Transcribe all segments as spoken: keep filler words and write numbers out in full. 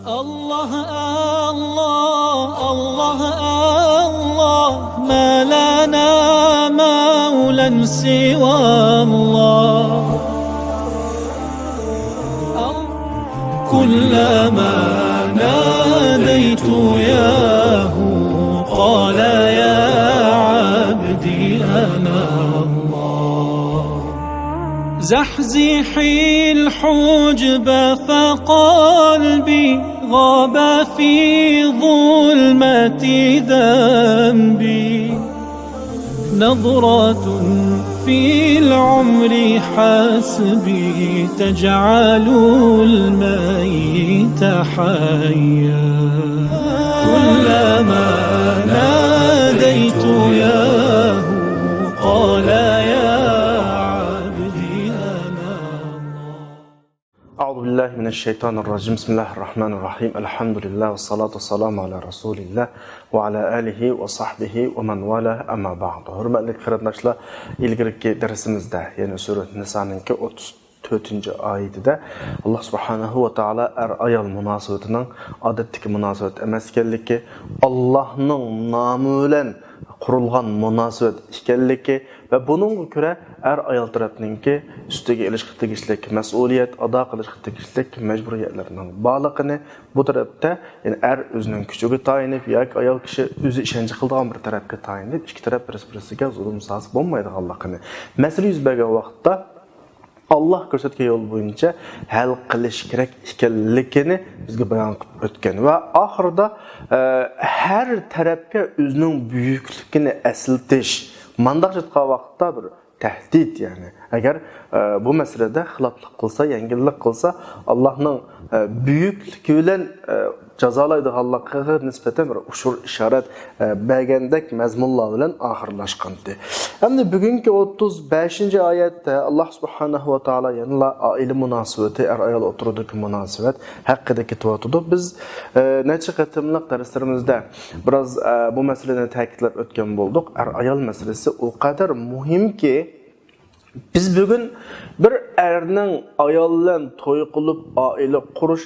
الله، الله، الله، الله، ما لنا مولى سوى الله. كلما ناديت ياه قال يا عبدي أنا الله. زحزحي الحجب فقلبي غاب في ظلمة ذنبي. نظرة في العمر حسبي تجعل الميت حيا. كلما ناديت ياه قال يا عبدي أنا الله. أعوذ بالله من الشيطان الرجيم. بسم الله الرحمن الرحيم. الحمد لله والصلاة والسلام على رسول الله وعلى آله وصحبه ومن والاه، أما بعد. ھۆرمەتلىك قېرىنداشلار، ئىلگىرىكى دەرسىمىزدە، يەنى سۈرە نىسانىڭكى ئوتتۇز تۆتىنچى ئايىتىدە، ئاللا سۇبھانەھۇ ۋە تائالا ئەر-ئايال مۇناسىۋىتىنىڭ ئادەتتىكى مۇناسىۋەت ئەمەس ئىكەنلىكى، ئاللانىڭ نامى بىلەن قۇرۇلغان مۇناسىۋەت ئىكەنلىكى ۋە بۇنىڭغا كۆرە ئەر-ئايال تەرەپنىڭكى ئۈستىگە ئېلىشقا تېگىشلىك مەسئۇلىيەت، ئادا قىلىشقا تېگىشلىك مەجبۇرىيەتلىرىنىڭ بارلىقىنى، بۇ تەرەپتە، يەنى ئەر ئۆزىنىڭ كۈچىگە تايىنىپ ياكى ئايال كىشى ئۆزى ئىشەنچ قىلىدىغان بىر تەرەپكە تايىنىپ، ئىككى تەرەپ بىرسى-بىرسىگە زۇلۇم-زىلزالە بولمايدىغانلىقىنى، مەسىلە يۈز بەرگەن ۋاقىتتا، ئاللا كۆرسەتكەن يول بويىچە ھەل قىلىش كېرەك ئىكەنلىكىنى بىزگە بايان قىلىپ ئۆتكەن ۋە ئاخىرىدا، ئە، ھەر تەرەپكە ئۆزىنىڭ بۈيۈكلۈكىنى ئەسلىتىش، مانداق ئېيتقان ۋاقىتتا بىر تەھدىت، يەنى ئەگەر، ئە، بۇ مەسىلىدە خىلاپلىق قىلسا، يەڭگىللىك قىلسا، ئاللانىڭ، ئە، بۈيۈكلۈكى بىلەن، ئە، جازالايدىغانلىقىغا نىسبەتەن بىر ئۇچۇر ئىشارەت، ئە، بەرگەندەك مەزمۇنلار بىلەن ئاخىرلاشقانتى. ئەمدى بۈگۈنكى ئوتتۇز بەشىنچى ئايەتتە ئاللا سۇبھانەھۇ ۋە تائالا يەنىلا ئائىلە مۇناسىۋىتى، ئەر-ئايال ئوتتۇرىدىكى مۇناسىۋەت ھەققىدە كېتىۋاتىدۇ. بىز، ئە، نەچچە قېتىملىق دەرسلىرىمىزدە بىراز، ئە، بۇ مەسىلىنى تەكىتلەپ ئۆتكەن بولدۇق. ئەر-ئايال مەسىلىسى ئۇ قەدەر مۇھىمكى، بىز بۈگۈن بىر ئەرنىڭ ئايال بىلەن توي قىلىپ ئائىلە قۇرۇش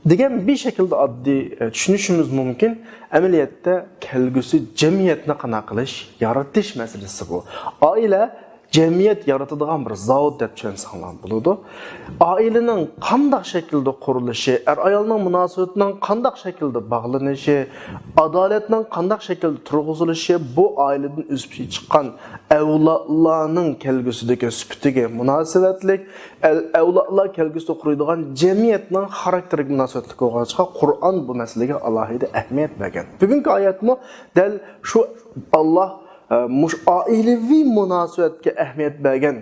دېگەن بىر شەكىلدە ئاددىي، ئە، چۈشىنىشىمىز مۇمكىن. ئەمەلىيەتتە كەلگۈسى جەمئىيەتنى قانداق قىلىش، يارىتىش مەسىلىسى بۇ. ئائىلە جەمئىيەت يارىتىدىغان بىر زاۋۇت دەپ چۈشەنسەڭلار بولىدۇ. ئائىلىنىڭ قانداق شەكىلدە قۇرۇلۇشى، ئەر-ئايالنىڭ مۇناسىۋىتىنىڭ قانداق شەكىلدە باغلىنىشى، ئادالەتنىڭ قانداق شەكىلدە تۇرغۇزۇلۇشى بۇ ئائىلىدىن ئۆسۈپ چىققان ئەۋلادلارنىڭ كەلگۈسىدىكى سۈپىتىگە مۇناسىۋەتلىك، ئەل-، ئەۋلادلار كەلگۈسىدە قۇرۇيدىغان جەمئىيەتنىڭ خاراكتېرىگە مۇناسىۋەتلىك بولغاچقا، قۇرئان بۇ مەسىلىگە ئالاھىدە ئەھمىيەت بەرگەن. بۈگۈنكى ئايەتمۇ دەل شۇ، ئاللا، ئە، مۇشۇ ئائىلىۋى مۇناسىۋەتكە ئەھمىيەت بەرگەن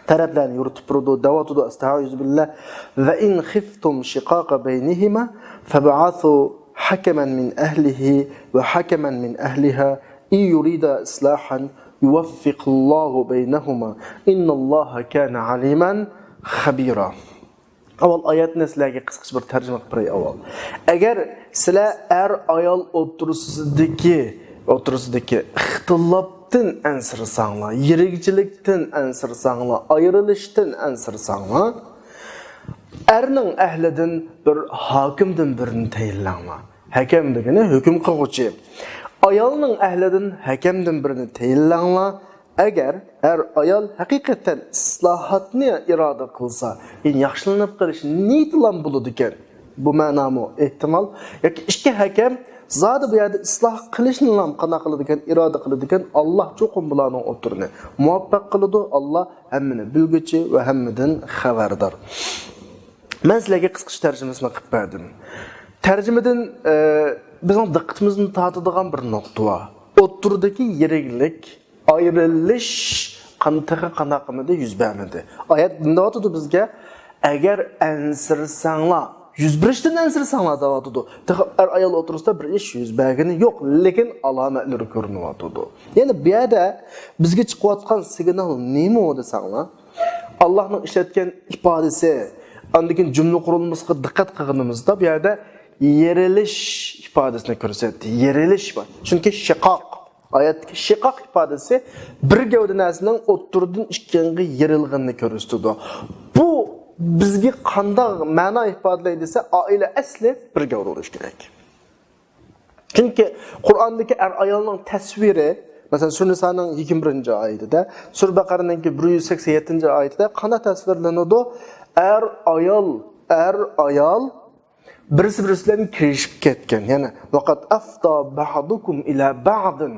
تەرەپلەرنى يورۇتۇپ تۇرىدۇ، دەۋاتىدۇ، ئەستەئىزۇ بىللا، وَإِنْ خِفْتُمْ شِقَاقَ بَيْنِهِمَا فَابْعَثُوا حَكَمًا مِنْ أَهْلِهِ وَحَكَمًا مِنْ أَهْلِهَا إِنْ يُرِيدَا إِصْلَاحًا يُوَفِّقِ اللَّهُ بَيْنَهُمَا إِنَّ اللَّهَ كَانَ عَلِيمًا خَبِيرًا. ئاۋۋال ئايەتنى سىلەرگە قىسقىچە بىر تەرجىمە قىلىپ بېرەي ئاۋۋال. ئەگەر سىلەر ئەر-ئايال ئوتتۇرىسىدىكى، ئوتتۇرىسىدىكى ئىختىلاپتىن ئەنسىرىسەڭلار، يىرىكچىلىكتىن ئەنسىرىسەڭلار، ئايرىلىشتىن ئەنسىرىسەڭلار، ئەرنىڭ ئەھلىدىن بىر ھاكىمدىن بىرىنى تەيىنلەڭلار. ھەكەم دېگىنى ھۆكۈم قىلغۇچى. ئايالنىڭ ئەھلىدىن ھەكەمدىن بىرىنى تەيىنلەڭلار. ئەگەر ئەر-ئايال ھەقىقەتەن ئىسلاھاتنى ئىرادە قىلسا، يەنى ياخشىلىنىپ قېلىش نىيىتىلا بولىدىكەن، بۇ مەنامۇ ئېھتىمال. ياكى ئىككى ھەكەم زادى بۇ يەردە ئىسلاھ قىلىشنىلا قانداق قىلىدىكەن، ئىرادە قىلىدىكەن، ئاللا چوقۇم بۇلارنىڭ ئوتتۇرىنى مۇۋەپپەق قىلىدۇ. ئاللا ھەممىنى بىلگۈچى ۋە ھەممىدىن خەۋەردار. مەن سىلەرگە قىسقىچە تەرجىمىسىنى قىلىپ بەردىم. تەرجىمىدىن، ئە، بىزنىڭ دىققىتىمىزنى تارتىدىغان بىر نۇقتا بار. ئوتتۇرىدىكى يىرىكلىك، ئايرىلىش قان-، تېخى قانداق قىلمىدى؟ يۈز بەرمىدى. ئايەت نېمە دەۋاتىدۇ بىزگە؟ ئەگەر ئەنسىرىسەڭلار، يۈز بېرىشتىن ئەنسىرىسەڭلار دەۋاتىدۇ. تېخى ئەر-ئايال ئوتتۇرىسىدا بىر ئىش يۈز بەرگىنى يوق، لېكىن ئالامەتلىرى كۆرۈنۈۋاتىدۇ. يەنى بۇ يەردە بىزگە چىقىۋاتقان سىگنال نېمە دېسەڭلار، ئاللانىڭ ئىشلەتكەن ئىپادىسى، ئاندىن كېيىن جۈملە قۇرۇلمىسىغا دىققەت قىلغىنىمىزدا، بۇ يەردە يېرىلىش ئىپادىسىنى كۆرسەتتى. يېرىلىش بار. چۈنكى شىقاق، ئايەتتىكى شىقاق ئىپادىسى بىر گەۋدە نەرسىنىڭ ئوتتۇرىدىن ئىككى يانغا يېرىلغىنىنى كۆرسىتىدۇ. بۇ بىزگە قانداق مەنا ئىپادىلەيدۇ دېسە، ئائىلە ئەسلى بىر گەۋدە بولۇشى كېرەك. چۈنكى قۇرئاندىكى ئەر ئايالنىڭ تەسۋىرى، مەسىلەن، سۈرە نىسانىڭ يىگىرمە بىرىنچى ئايىتىدە، سۈرە بەقەرىنىڭكى بىر يۈز سەكسەن يەتتىنچى ئايىتىدە قانداق تەسۋىرلىنىدۇ؟ ئەر ئايال، ئەر ئايال بىرسى بىرسى بىلەن كېلىشىپ كەتكەن. يەنى، ۋەقەد ئەفدا بەئدۇكۇم ئىلە بەئدىن.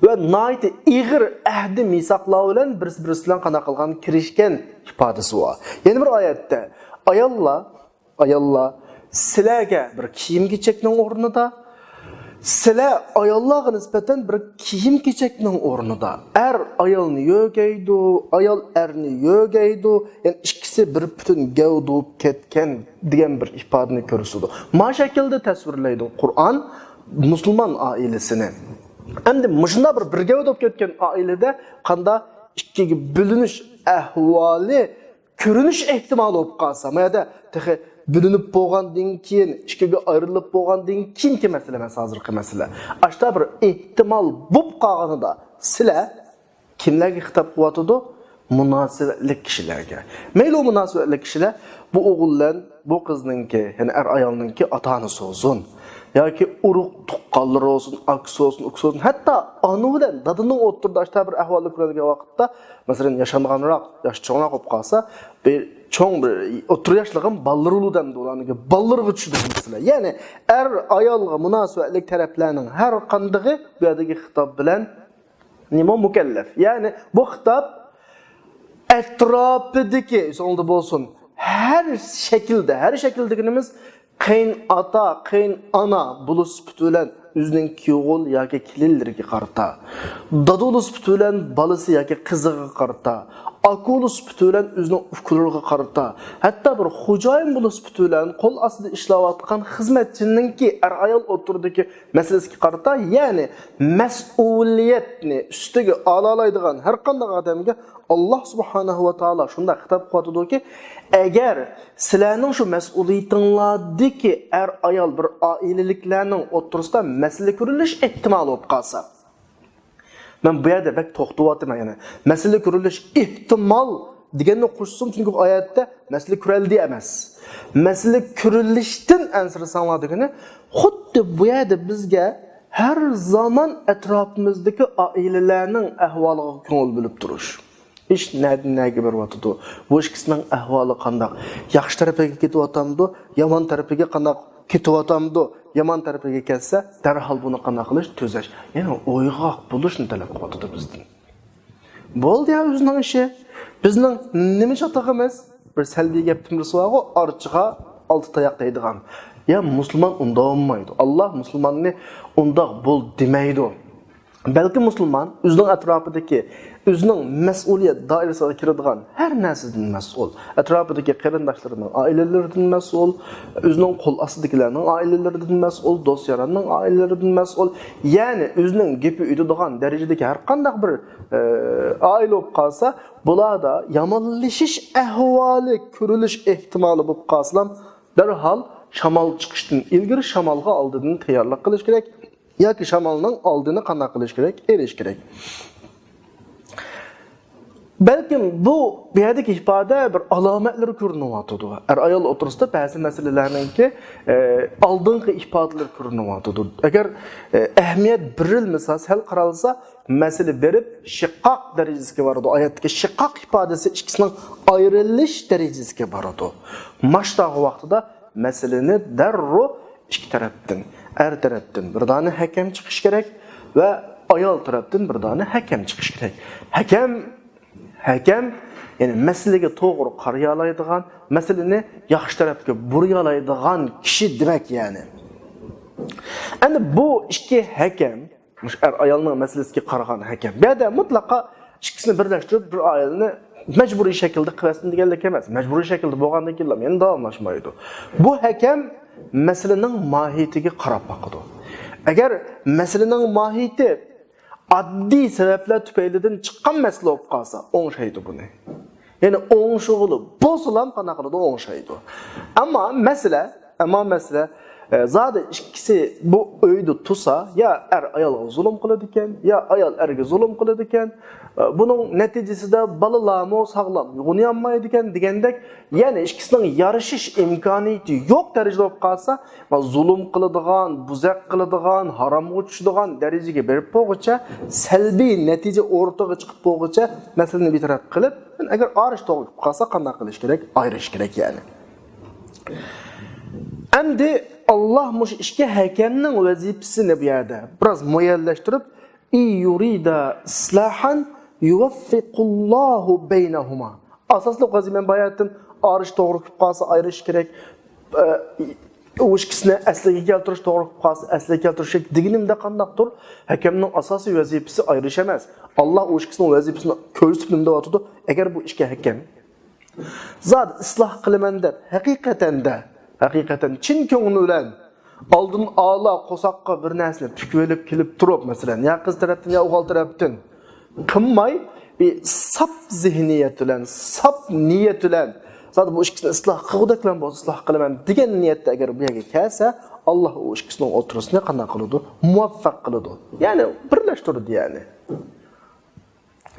ۋە ناھايىتى ئېغىر ئەھدى مىساقلار بىلەن بىرسى بىرسى بىلەن قانداق قىلغان، كېلىشكەن ئىپادىسى بار. يەنە بىر ئايەتتە، ئاياللار، ئاياللار، سىلەرگە بىر كىيىم كېچەكنىڭ ئورنىدا، سىلەر ئاياللارغا نىسبەتەن بىر كىيىم كېچەكنىڭ ئورنىدا. ئەر ئايالنى يۆگەيدۇ، ئايال ئەرنى يۆگەيدۇ. يەنى ئىككىسى بىر پۈتۈن گەۋدە بولۇپ كەتكەن دېگەن بىر ئىپادىنى كۆرسىتىدۇ. ما شەكىلدە تەسۋىرلەيدۇ قۇرئان مۇسۇلمان ئائىلىسىنى. ئەمدى مۇشۇنداق بىر، بىر گەۋدە بولۇپ كەتكەن ئائىلىدە قانداق ئىككىگە بۆلۈنۈش ئەھۋالى كۆرۈنۈش ئېھتىمالى بولۇپ قالسا، ما يەردە تېخى بۆلۈنۈپ بولغاندىن كېيىن، ئىككىگە ئايرىلىپ بولغاندىن كېيىنكى مەسىلە ئەمەس ھازىرقى مەسىلە. ئاشتا بىر ئېھتىمال بولۇپ قالغىنىدا سىلەر كىملەرگە خىتاب قىلىۋاتىدۇ؟ مۇناسىۋەتلىك كىشىلەرگە. مەيلى ئۇ مۇناسىۋەتلىك كىشىلەر بۇ ئوغۇل بىلەن بۇ قىزنىڭكى، يەنى ئەر ئايالنىڭكى ئاتا-ئانىسى بولسۇن ياكى ئۇرۇق تۇغقانلىرى بولسۇن، ئاكىسى بولسۇن، ئۇكىسى بولسۇن، ھەتتا ئانا بىلەن دادىنىڭ ئوتتۇرىدا ئاشتا بىر ئەھۋالنى كۆرۈلگەن ۋاقىتتا، مەسىلەن، ياشانغانراق، ياش چوڭراق بولۇپ قالسا، بىر چوڭ بىر ئوتتۇرا ياشلىقىم بالىلىرى بولىدۇ دەمدۇ، ئۇلارنىڭكى بالىلىرىغا چۈشىدۇ مەسىلە. يەنى ئەر ئايالغا مۇناسىۋەتلىك تەرەپلەرنىڭ ھەر قاندىقى بۇ يەردىكى خىتاب بىلەن نېمە مۇكەللەف. يەنى بۇ خىتاب ئەتراپىدىكى، ئېسىڭلاردا بولسۇن، ھەر شەكىلدە، ھەر شەكىل دېگىنىمىز قېيىن ئاتا، قېيىن ئانا بولۇش سۈپىتى بىلەن ئۆزىنىڭ كۈيئوغۇل ياكى كېلىنلىرىگە قارىتا، دادا بولۇش سۈپىتى بىلەن بالىسى ياكى قىزىغا قارىتا، ئاكا بولۇش سۈپىتى بىلەن ئۆزىنىڭ ئۇكىلىرىغا قارىتا، ھەتتا بىر خوجايىن بولۇش سۈپىتى بىلەن قول ئاستىدا ئىشلەۋاتقان خىزمەتچىنىڭكى ئەر-ئايال ئوتتۇرىدىكى مەسىلىسىگە قارىتا، يەنى مەسئۇلىيەتنى ئۈستىگە ئالالايدىغان ھەر قانداق ئادەمگە ئاللاھ سۇبھانەھۇ ۋە تائالا شۇنداق خىتاب قىلىۋاتىدۇكى، ئەگەر سىلەرنىڭ شۇ مەسئۇلىيىتىڭلاردىكى ئەر-ئايال بىر ئائىلىلىكلەرنىڭ ئوتتۇرىسىدا مەسىلە كۆرۈلۈش ئېھتىمالى بولۇپ قالسا، مەن بۇ يەردە بەك توختىۋاتىمەن يەنە. مەسىلە كۆرۈلۈش ئېھتىمال دېگەننى قوشسۇن، چۈنكى بۇ ئايەتتە مەسىلە كۆرەلدى ئەمەس. مەسىلە كۆرۈلۈشتىن ئەنسىرىسەڭلار دېگىنى، خۇددى بۇ يەردە بىزگە ھەر زامان ئەتراپىمىزدىكى ئائىلىلەرنىڭ ئەھۋالىغا كۆڭۈل بۆلۈپ تۇرۇش. ئىش نەدىن نەگە بېرىۋاتىدۇ؟ بۇ ئىككىسىنىڭ ئەھۋالى قانداق؟ ياخشى تەرىپىگە كېتىۋاتامدۇ؟ يامان تەرىپىگە قانداق كېتىۋاتامدۇ؟ يامان تەرىپىگە كەتسە، دەرھال بۇنى قانداق قىلىش؟ تۈزەش. يەنى ئويغاق بولۇشنى تەلەپ قىلىۋاتىدۇ بىزدىن. بولدى يا ئۆزىنىڭ ئىشى. بىزنىڭ نېمە چاتىقىمىز؟ بىر سەلبىي گەپتىن بىرسى بارغۇ، ئارچىغا ئالتە تاياق دەيدىغان. يا مۇسۇلمان ئۇنداق بولمايدۇ. ئاللاھ مۇسۇلماننى ئۇنداق بول دېمەيدۇ. بەلكى مۇسۇلمان ئۆزىنىڭ ئەتراپىدىكى، ئۆزىنىڭ مەسئۇلىيەت دائىرىسىغا كىرىدىغان ھەر نەرسىدىن مەسئۇل. ئەتراپىدىكى قېرىنداشلىرىنىڭ ئائىلىلىرىدىن مەسئۇل، ئۆزىنىڭ قول ئاستىدىكىلەرنىڭ ئائىلىلىرىدىن مەسئۇل، دوست-ياراننىڭ ئائىلىلىرىدىن مەسئۇل. يەنى ئۆزىنىڭ گېپى ئۆتىدىغان دەرىجىدىكى ھەر قانداق بىر، ئە، ئائىلە بولۇپ قالسا، بۇلاردا يامانلىشىش ئەھۋالى كۆرۈلۈش ئېھتىمالى بولۇپ قالسىلا، دەرھال شامال چىقىشتىن ئىلگىرى شامالغا ئالدىدىن تەييارلىق قىلىش كېرەك. ياكى شامالنىڭ ئالدىنى قانداق قىلىش كېرەك؟ ئېلىش كېرەك. بەلكىم بۇ، بۇ يەردىكى ئىپادە بىر ئالامەتلىرى كۆرۈنۈۋاتىدۇ. ئەر-ئايال ئوتتۇرىسىدا بەزى مەسىلىلەرنىڭكى، ئە، ئالدىنقى ئىپادىلىرى كۆرۈنۈۋاتىدۇ. ئەگەر، ئە، ئەھمىيەت بېرىلمىسە، سەل قارالسا، مەسىلە بېرىپ شىقاق دەرىجىسىگە بارىدۇ. ئايەتتىكى شىقاق ئىپادىسى ئىككىسىنىڭ ئايرىلىش دەرىجىسىگە بارىدۇ. ماشتاغ ۋاقتىدا مەسىلىنى دەررۇ ئىككى تەرەپتىن، ئەر تەرەپتىن بىر دانە ھەكەم چىقىش كېرەك ۋە ئايال تەرەپتىن بىر دانە ھەكەم چىقىش كېرەك. ھەكەم، ھەكەم، يەنى مەسىلىگە توغرا قارىيالايدىغان، مەسىلىنى ياخشى تەرەپكە بۇرىيالايدىغان كىشى دېمەك، يەنى. ئەمدى بۇ ئىككى ھەكەم، مۇشۇ ئەر-ئايالنىڭ مەسىلىسىگە قارىغان ھەكەم. بۇ يەردە مۇتلەقا ئىككىسىنى بىرلەشتۈرۈپ، بىر ئائىلىنى مەجبۇرىي شەكىلدە قىلىۋەتسۇن دېگەنلىك ئەمەس. مەجبۇرىي شەكىلدە بولغاندىن كېيىنلا يەنە داۋاملاشمايدۇ. بۇ ھەكەم مەسىلىنىڭ ماھىيىتىگە قاراپ باقىدۇ. ئەگەر مەسىلىنىڭ ماھىيىتى ئاددىي سەۋەبلەر تۈپەيلىدىن چىققان مەسىلە بولۇپ قالسا، ئوڭشايدۇ بۇنى. يەنى ئوڭشىغىلى بولسىلا قانداق قىلىدۇ؟ ئوڭشايدۇ. ئەمما مەسىلە، ئەمما مەسىلە، ئە، زادى ئىككىسى ئىككىسى بۇ ئۆيدە تۇرسا، يا ئەر ئايالغا زۇلۇم قىلىدىكەن، يا ئايال ئەرگە زۇلۇم قىلىدىكەن. بۇنىڭ نەتىجىسىدە بالىلارمۇ ساغلام ئويغىنالمايدىكەن دېگەندەك، يەنى ئىككىسىنىڭ يارىشىش ئىمكانىيىتى يوق دەرىجىدە بولۇپ قالسا، زۇلۇم قىلىدىغان، بۇزەق قىلىدىغان، ھارامغا چۈشىدىغان دەرىجىگە بېرىپ بولغۇچە، سەلبىي نەتىجە ئوتتۇرىغا چىقىپ بولغۇچە مەسىلىنى بىر تەرەپ قىلىپ، ئەگەر ئارىش توغرا قىلىپ قالسا، قانداق قىلىش كېرەك؟ ئايرىش كېرەك، يەنى. ئەمدى ئاللاھ مۇشۇ ئىككى ھەكەمنىڭ ۋەزىپىسىنى بۇ يەردە بىراز مۇئەييەنلەشتۈرۈپ، «إن يريدا إصلاحا يوفق الله بينهما». ئاساسلىق ۋەزىپە، مەن باياتىن ئارىش توغرا قىلىپ قالسا ئايرىش كېرەك، ئە، ئۇ ئىككىسىنى ئەسلىگە كەلتۈرۈش توغرا قىلىپ قالسا ئەسلىگە كەلتۈرۈش كېرەك دېگىنىمدە قانداقتۇر؟ ھەكەمنىڭ ئاساسىي ۋەزىپىسى ئايرىش ئەمەس. ئاللاھ ئۇ ئىككىسىنىڭ ۋەزىپىسىنى كۆرسىتىپ نېمە دەۋاتىدۇ؟ ئەگەر بۇ ئىككى ھەكەم زادى ئىسلاھ قىلىمەن دەپ، ھەقىقەتەندە، ھەقىقەتەن چىن كۆڭلى بىلەن ئالدىن ئالا قورساققا بىر نەرسىنى پۈكۈۋېلىپ كېلىپ تۇرۇپ، مەسىلەن، يا قىز تەرەپتىن، يا ئوغۇل تەرەپتىن قىلماي، بىر ساپ زېھنىيەت بىلەن، ساپ نىيەت بىلەن، زادى بۇ ئىككىسىنى ئىسلاھ قىلغۇدەكلا بولسا ئىسلاھ قىلىمەن دېگەن نىيەتتە ئەگەر بۇ يەرگە كەلسە، ئاللاھ ئۇ ئىككىسىنىڭ ئوتتۇرىسىنى قانداق قىلىدۇ؟ مۇۋەپپەق قىلىدۇ. يەنى بىرلەشتۈرىدۇ، يەنى.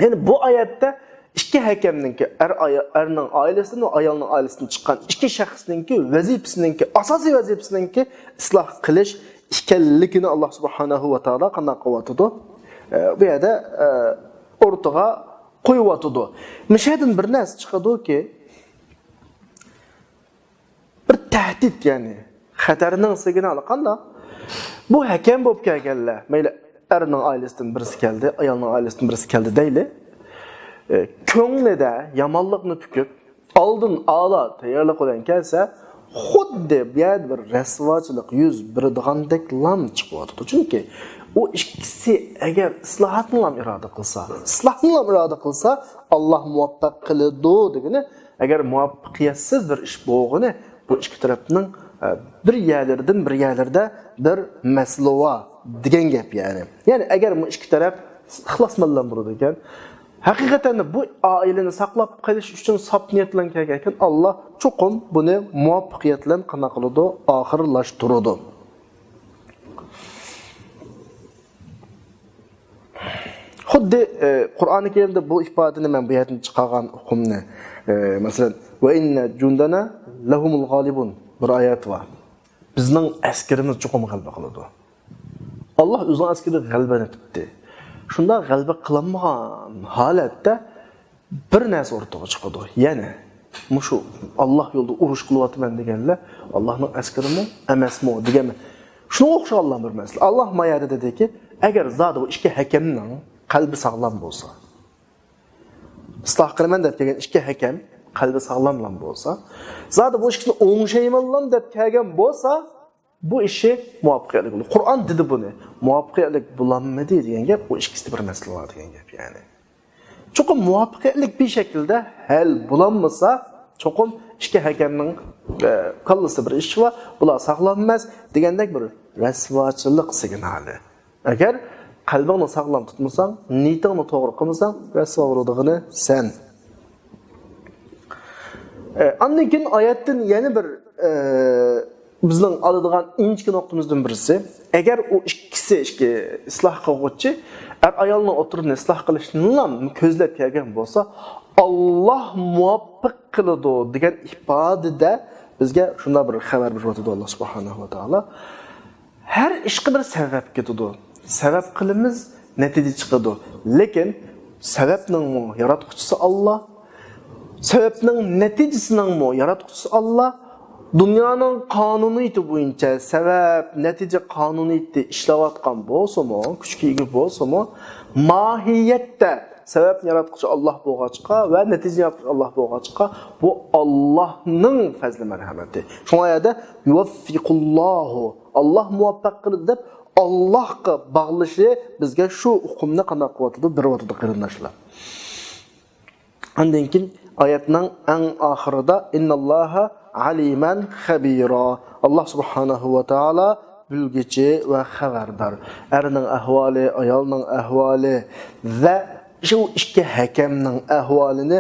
يەنى بۇ ئايەتتە ئىككى ھەكەمنىڭكى، ئەر ئايا-، ئەرنىڭ ئائىلىسىدىن ۋە ئايالنىڭ ئائىلىسىدىن چىققان ئىككى شەخسنىڭكى ۋەزىپىسىنىڭكى، ئاساسىي ۋەزىپىسىنىڭكى ئىسلاھ قىلىش ئىكەنلىكىنى ئاللاھ سۇبھانەھۇ ۋە تائالا قانداق قىلىۋاتىدۇ؟ ئە، بۇ يەردە، ئە، ئوتتۇرىغا قويۇۋاتىدۇ. مۇشۇ يەردىن بىر نەرسە چىقىدۇكى، بىر تەھدىت، يەنى خەتەرنىڭ سىگنالى قانداق؟ بۇ ھەكەم بولۇپ كەلگەنلەر، مەيلى ئەرنىڭ ئائىلىسىدىن بىرسى كەلدى، ئايالنىڭ ئائىلىسىدىن بىرسى كەلدى دەيلى. ئە، كۆڭلىدە يامانلىقنى پۈكۈپ، ئالدىن ئالا تەييارلىق بىلەن كەلسە، خۇددى بۇ يەردە بىر رەسۋاچىلىق يۈز بېرىدىغاندەكلام چىقىۋاتىدۇ. چۈنكى ئۇ ئىككىسى ئەگەر ئىسلاھاتنىلام ئىرادە قىلسا، ئىسلاھنىلام ئىرادە قىلسا، ئاللاھ مۇۋەپپەق قىلىدۇ دېگىنى، ئەگەر مۇۋەپپەقىيەتسىز بىر ئىش بولغىنى، بۇ ئىككى تەرەپنىڭ، ئە، بىر يەرلىرىدىن بىر يەرلىرىدە بىر مەسىلە بار دېگەن گەپ، يەنى. يەنى ئەگەر بۇ ئىككى تەرەپ ئىخلاسمەنلەن بولىدىكەن، ھەقىقەتەن بۇ ئائىلىنى ساقلاپ قېلىش ئۈچۈن ساپ نىيەت بىلەن كەلگەنكەن، ئاللاھ چوقۇم بۇنى مۇۋەپپەقىيەت بىلەن قانداق قىلىدۇ؟ ئاخىرلاشتۇرىدۇ. خۇددى، ئە، قۇرئانى كەرىمدە بۇ ئىپادىنى، مەن بۇ يەردىن چىقارغان ئۇقۇمنى، ئە، مەسىلەن، «وإن جندنا لهم الغالبون» بىر ئايەت بار. بىزنىڭ ئەسكىرىمىز چوقۇم غەلىبە قىلىدۇ. ئاللاھ ئۆزىنىڭ ئەسكىرىگە غەلىبە نېسىپ قىلدى. شۇنداق غەلىبە قىلالمىغان ھالەتتە بىر نەرسە ئوتتۇرىغا چىقىدۇ. يەنى مۇشۇ ئاللاھ يولىدا ئۇرۇش قىلىۋاتىمەن دېگەنلەر ئاللاھنىڭ ئەسكىرىمۇ ئەمەسمۇ دېگەن. شۇنىڭغا ئوخشىغانلا بىر مەسىلە. ئاللاھ ما يەردە دېدىكى، ئەگەر زادى بۇ ئىككى ھەكەمنىڭ قەلبى ساغلام بولسا، ئىسلاھ قىلىمەن دەپ كەلگەن ئىككى ھەكەم قەلبى ساغلاملام بولسا، زادى بۇ ئىككىسىنى ئوڭشايمەنلام دەپ كەلگەن بولسا، بۇ ئىشى مۇۋەپپەقىيەتلىك بولىدۇ. قۇرئان دېدى بۇنى. مۇۋەپپەقىيەتلىك بولالمىدى دېگەن گەپ، بۇ ئىككىسىدە بىر مەسىلە بار دېگەن گەپ، يەنى. چوقۇم مۇۋەپپەقىيەتلىك بىر شەكىلدە ھەل بولالمىسا، چوقۇم ئىككى ھەكەمنىڭ، ئە، كاللىسىدا بىر ئىش بار، بۇلار ساغلام ئەمەس دېگەندەك بىر رەسۋاچىلىق سىگنالى. ئەگەر قەلبىڭنى ساغلام تۇتمىساڭ، نىيىتىڭنى توغرا قىلمىساڭ، رەسۋا بولىدىغىنى سەن. ئە، ئاندىن كېيىن ئايەتتىن يەنە بىر، ئە، بىزنىڭ ئالىدىغان ئىنچىكە نۇقتىمىزدىن بىرسى، ئەگەر ئۇ ئىككىسى، ئىككى ئىسلاھ قىلغۇچى ئەر ئايالنىڭ ئوتتۇرىنى ئىسلاھ قىلىشنىلا كۆزلەپ كەلگەن بولسا، ئاللاھ مۇۋەپپەق قىلىدۇ دېگەن ئىپادىدە بىزگە شۇنداق بىر خەۋەر بېرىۋاتىدۇ ئاللاھ سۇبھانەھۇ ۋە تائالا. ھەر ئىشقا بىر سەۋەب كېتىدۇ. سەۋەب قىلىمىز، نەتىجە چىقىدۇ. لېكىن سەۋەبنىڭمۇ ياراتقۇچىسى ئاللاھ، سەۋەبنىڭ نەتىجىسىنىڭمۇ ياراتقۇچىسى ئاللاھ. دۇنيانىڭ قانۇنىيىتى بويىچە سەۋەب، نەتىجە قانۇنىيىتى ئىشلەۋاتقان بولسىمۇ، كۈچكە ئىگە بولسىمۇ، ماھىيەتتە سەۋەبنى ياراتقۇچى ئاللاھ بولغاچقا ۋە نەتىجىنى ياراتقۇچى ئاللاھ بولغاچقا، بۇ ئاللاھنىڭ پەزلى مەرھەمىتى. شۇڭا يەردە يۇۋەففىقۇللاھۇ، ئاللاھ مۇۋەپپەق قىلىدۇ دەپ، ئاللاھقا باغلىشى بىزگە شۇ ئۇقۇمنى قانداق قىلىۋاتىدۇ؟ بېرىۋاتىدۇ، قېرىنداشلار. ئاندىن كېيىن ئايەتنىڭ ئەڭ ئاخىرىدا، «ئىنناللاھا ئەلىمەن خەبىرا». ئاللاھ سۇبھانەھۇ ۋە تائالا بىلگۈچى ۋە خەۋەردار. ئەرنىڭ ئەھۋالى، ئايالنىڭ ئەھۋالى ۋە شۇ ئىككى ھەكەمنىڭ ئەھۋالىنى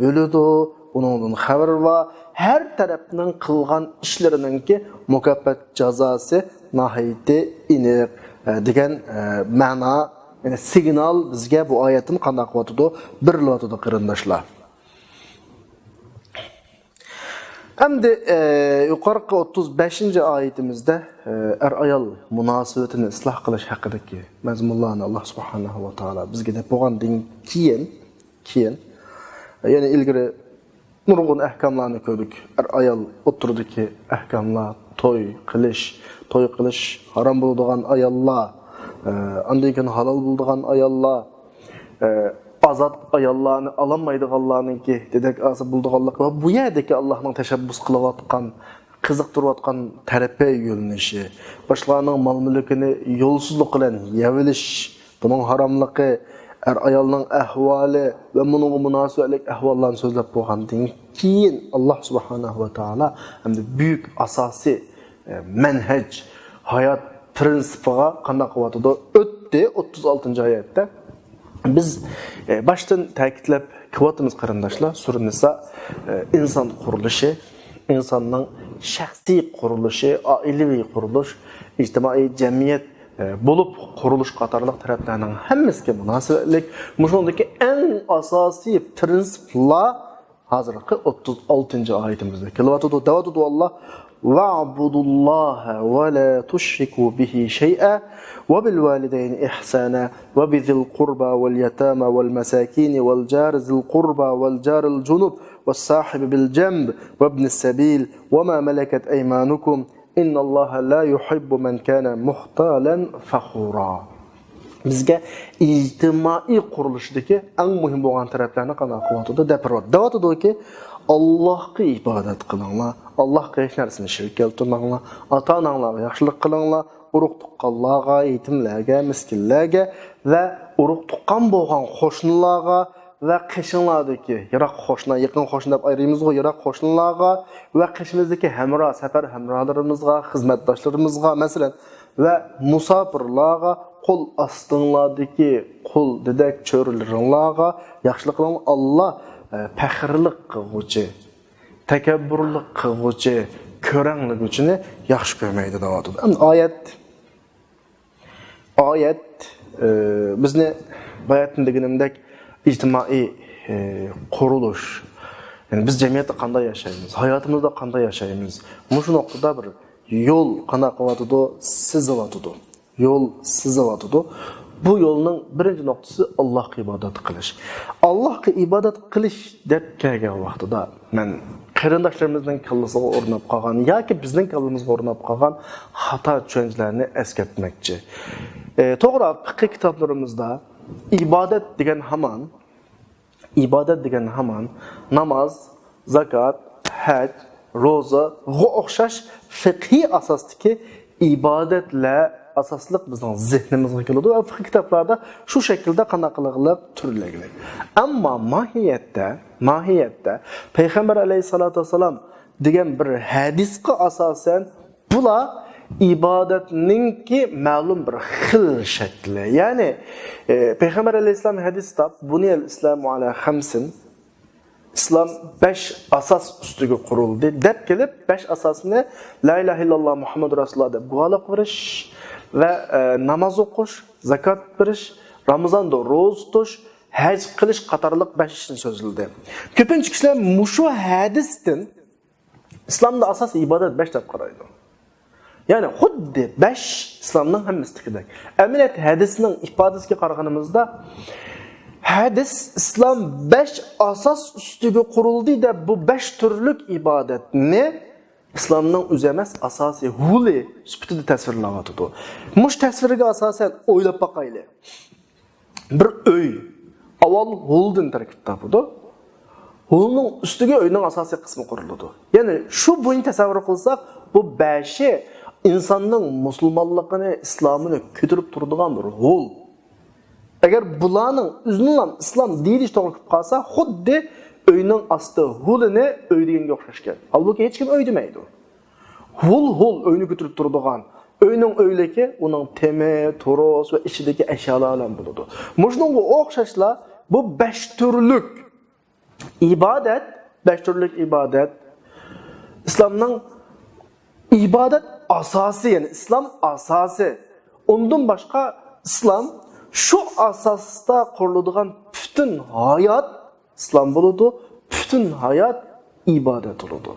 بىلىدۇ، ئۇنىڭدىن خەۋىرى بار، ھەر تەرەپنىڭ قىلغان ئىشلىرىنىڭكى مۇكاپات جازاسى ناھايىتى ئېنىق، ئە، دېگەن، ئە، مەنا، يەنى سىگنال بىزگە بۇ ئايەتتىن قانداق قىلىۋاتىدۇ؟ بېرىلىۋاتىدۇ، قېرىنداشلار. ئەمدى، ئە، يۇقىرىقى ئوتتۇز بەشىنچى ئايىتىمىزدە، ئە، ئەر-ئايال مۇناسىۋىتىنى ئىسلاھ قىلىش ھەققىدىكى مەزمۇنلارنى ئاللا سۇبھانەھۇ ۋە تائالا بىزگە دەپ بولغاندىن كېيىن، كېيىن، يەنى ئىلگىرى نۇرغۇن ئەھكاملارنى كۆردۇق. ئەر-ئايال ئوتتۇرىدىكى ئەھكاملار، توي قىلىش، توي قىلىش ھارام بولىدىغان ئاياللار، ئە، ئاندىن كېيىن ھالال بولىدىغان ئاياللار، ئە، ئازاد ئاياللارنى ئالالمايدىغانلارنىڭكى دېدەك ئاسىي بولىدىغانلىقى ۋە بۇ يەردىكى ئاللانىڭ تەشەببۇس قىلىۋاتقان، قىزىقتۇرۇۋاتقان تەرىپى يۆنىلىشى، باشقىلارنىڭ مال-مۈلكىنى يولسىزلىق بىلەن يەۋېلىش، بۇنىڭ ھاراملىقى، ئەر-ئايالنىڭ ئەھۋالى ۋە بۇنىڭغا مۇناسىۋەتلىك ئەھۋاللارنى سۆزلەپ بولغاندىن كېيىن، ئاللا سۇبھانەھۇ ۋە تائالا ئەمدى بۈيۈك ئاساسىي، ئە، مەنھەج، ھايات پىرىنسىپىغا قانداق قىلىۋاتىدۇ؟ ئۆتتى، ئوتتۇز ئالتىنچى ئايەتتە. بىز، ئە، باشتىن تەكىتلەپ كېلىۋاتىمىز، قېرىنداشلار، سۈرە نىسا، ئە، ئىنسان قۇرۇلۇشى، ئىنساننىڭ شەخسىي قۇرۇلۇشى، ئائىلىۋى قۇرۇلۇش، ئىجتىمائىي جەمئىيەت، ئە، بولۇپ قۇرۇلۇش قاتارلىق تەرەپلەرنىڭ ھەممىسىگە مۇناسىۋەتلىك مۇشۇنىڭدىكى ئەڭ ئاساسىي پىرىنسىپلار ھازىرقى ئوتتۇز ئالتىنچى ئايىتىمىزدە كېلىۋاتىدۇ. دەۋاتىدۇ ئاللا: «واعبدوا الله ولا تشركوا به شيئا وبالوالدين إحسانا وبذي القربى واليتامى والمساكين والجار ذي القربى والجار الجنب والصاحب بالجنب وابن السبيل وما ملكت أيمانكم إن الله لا يحب من كان مختالا فخورا.» بىزگە ئىجتىمائىي قۇرۇلۇشىدىكى ئەڭ مۇھىم بولغان تەرەپلەرنى قانداق قىلىۋاتىدۇ دەپ بېرىۋاتىدۇ. دەۋاتىدۇكى، ئاللاھقا ئىبادەت قىلىڭلار، ئاللاھقا ھېچ نەرسىنى شېرىك كەلتۈرمەڭلار، ئاتا-ئاناڭلارغا ياخشىلىق قىلىڭلار، ئۇرۇق-تۇغقانلارغا، يېتىملەرگە، مىسكىنلەرگە ۋە ئۇرۇق-تۇغقان بولغان قوشنىلارغا ۋە قېشىڭلاردىكى، يىراق قوشنا، يېقىن قوشنا دەپ ئايرىيمىزغۇ، يىراق قوشنىلارغا ۋە قېشىمىزدىكى ھەمراھ، سەپەر ھەمراھلىرىمىزغا، خىزمەتداشلىرىمىزغا، مەسىلەن، ۋە مۇساپىرلارغا، قول ئاستىڭلاردىكى قۇل، دېدەك، چۆرىلىرىڭلارغا ياخشىلىق قىلىڭلار. ئاللا، ئە، پەخىرلىك قىلغۇچى، تەكەببۇرلۇق قىلغۇچى، كۆرەڭلىگۈچىنى ياخشى كۆرمەيدۇ، دەۋاتىدۇ. ئەمدى ئايەت، ئايەت، ئە، بىزنى باياتىن دېگىنىمدەك ئىجتىمائىي، ئە، قۇرۇلۇش، يەنى بىز جەمئىيەتتە قانداق ياشايمىز، ھاياتىمىزدا قانداق ياشايمىز، مۇشۇ نۇقتىدا بىر يول قانداق قىلىۋاتىدۇ؟ سىزىۋاتىدۇ. يول سىزىۋاتىدۇ. بۇ يولنىڭ بىرىنچى نۇقتىسى ئاللاھقا ئىبادەت قىلىش. ئاللاھقا ئىبادەت قىلىش دەپ كەلگەن ۋاقتىدا مەن قېرىنداشلىرىمىزنىڭ كاللىسىغا ئورناپ قالغان ياكى بىزنىڭ كاللىمىزغا ئورناپ قالغان خاتا چۈشەنچىلەرنى ئەسكەرتمەكچى. ئە، توغرا، پىقىھ كىتابلىرىمىزدا ئىبادەت دېگەن ھامان ئىبادەت دېگەن ھامان ناماز، زاكات، ھەج، روزىغا ئوخشاش فىقھىي ئاساستىكى ئىبادەتلەر ئاساسلىق بىزنىڭ زېھنىمىزغا كېلىدۇ ۋە فىقھىي كىتابلاردا شۇ شەكىلدە قانداق قىلغىلىق تۈرلەنگىلى. ئەمما ماھىيەتتە، ماھىيەتتە پەيغەمبەر ئەلەيھىسسالاتۇ ۋەسسالام دېگەن بىر ھەدىسقا ئاساسەن بۇلار ئىبادەتنىڭكى مەلۇم بىر خىل شەكلى. يەنى، ئى، پەيغەمبەر ئەلەيھىسسالام ھەدىستە، «بۇنىيەل ئىسلامۇ ئەلا خەمسىن»، ئىسلام بەش ئاساس ئۈستىگە قۇرۇلدى، دەپ كېلىپ، بەش ئاساسنى، لا ئىلاھە ئىللاللا مۇھەممەدۇر رەسۇلۇللا دەپ گۇۋاھلىق بېرىش ۋە، ئە، ناماز ئوقۇش، زاكات بېرىش، رامىزاندا روزا تۇتۇش، ھەج قىلىش قاتارلىق بەش ئىشنى سۆزلىدى. كۆپىنچە كىشىلەر مۇشۇ ھەدىستىن ئىسلامدا ئاساسىي ئىبادەت بەش دەپ قارايدۇ. يەنى خۇددى بەش ئىسلامنىڭ ھەممىسىدىكىدەك. ئەمەلىيەتتە ھەدىسنىڭ ئىپادىسىگە قارىغىنىمىزدا، ھەدىس ئىسلام بەش ئاساس ئۈستىگە قۇرۇلدى دەپ، بۇ بەش تۈرلۈك ئىبادەتنى ئىسلامنىڭ ئۆزى ئەمەس، ئاساسىي ھولى سۈپىتىدە تەسۋىرلەۋاتىدۇ. مۇشۇ تەسۋىرگە ئاساسەن ئويلاپ باقايلى. بىر ئۆي ئاۋۋال ھولدىن تەركىب تاپىدۇ. ھولنىڭ ئۈستىگە ئۆينىڭ ئاساسىي قىسمى قۇرۇلىدۇ. يەنى شۇ بويىچە تەسەۋۋۇر قىلساق، بۇ بەشى ئىنساننىڭ مۇسۇلمانلىقىنى، ئىسلامىنى كۆتۈرۈپ تۇرىدىغان بىر ھول. ئەگەر بۇلارنىڭ ئۆزىنىڭ ئىسلام دېيىلىشى توغرا كېلىپ قالسا، خۇددى ئۆينىڭ ئاستى ھولىنى ئۆي دېگەنگە ئوخشاش گەپ. ھالبۇكى، ھېچكىم ئۆي دېمەيدۇ. ھول، ھول ئۆينى كۆتۈرۈپ تۇرىدىغان، ئۆينىڭ ئۆيلۈكى ئۇنىڭ تېمى، تورۇس ۋە ئىچىدىكى ئەشيالار بىلەن بولىدۇ. مۇشۇنىڭغا ئوخشاشلا بۇ بەش تۈرلۈك ئىبادەت بەش تۈرلۈك ئىبادەت. ئىسلامنىڭ ئىبادەت ئاساسى، يەنى ئىسلام ئاساسى. ئۇندىن باشقا ئىسلام شۇ ئاساستا قۇرۇلىدىغان پۈتۈن ھايات ئىسلام بولىدۇ، پۈتۈن ھايات ئىبادەت بولىدۇ.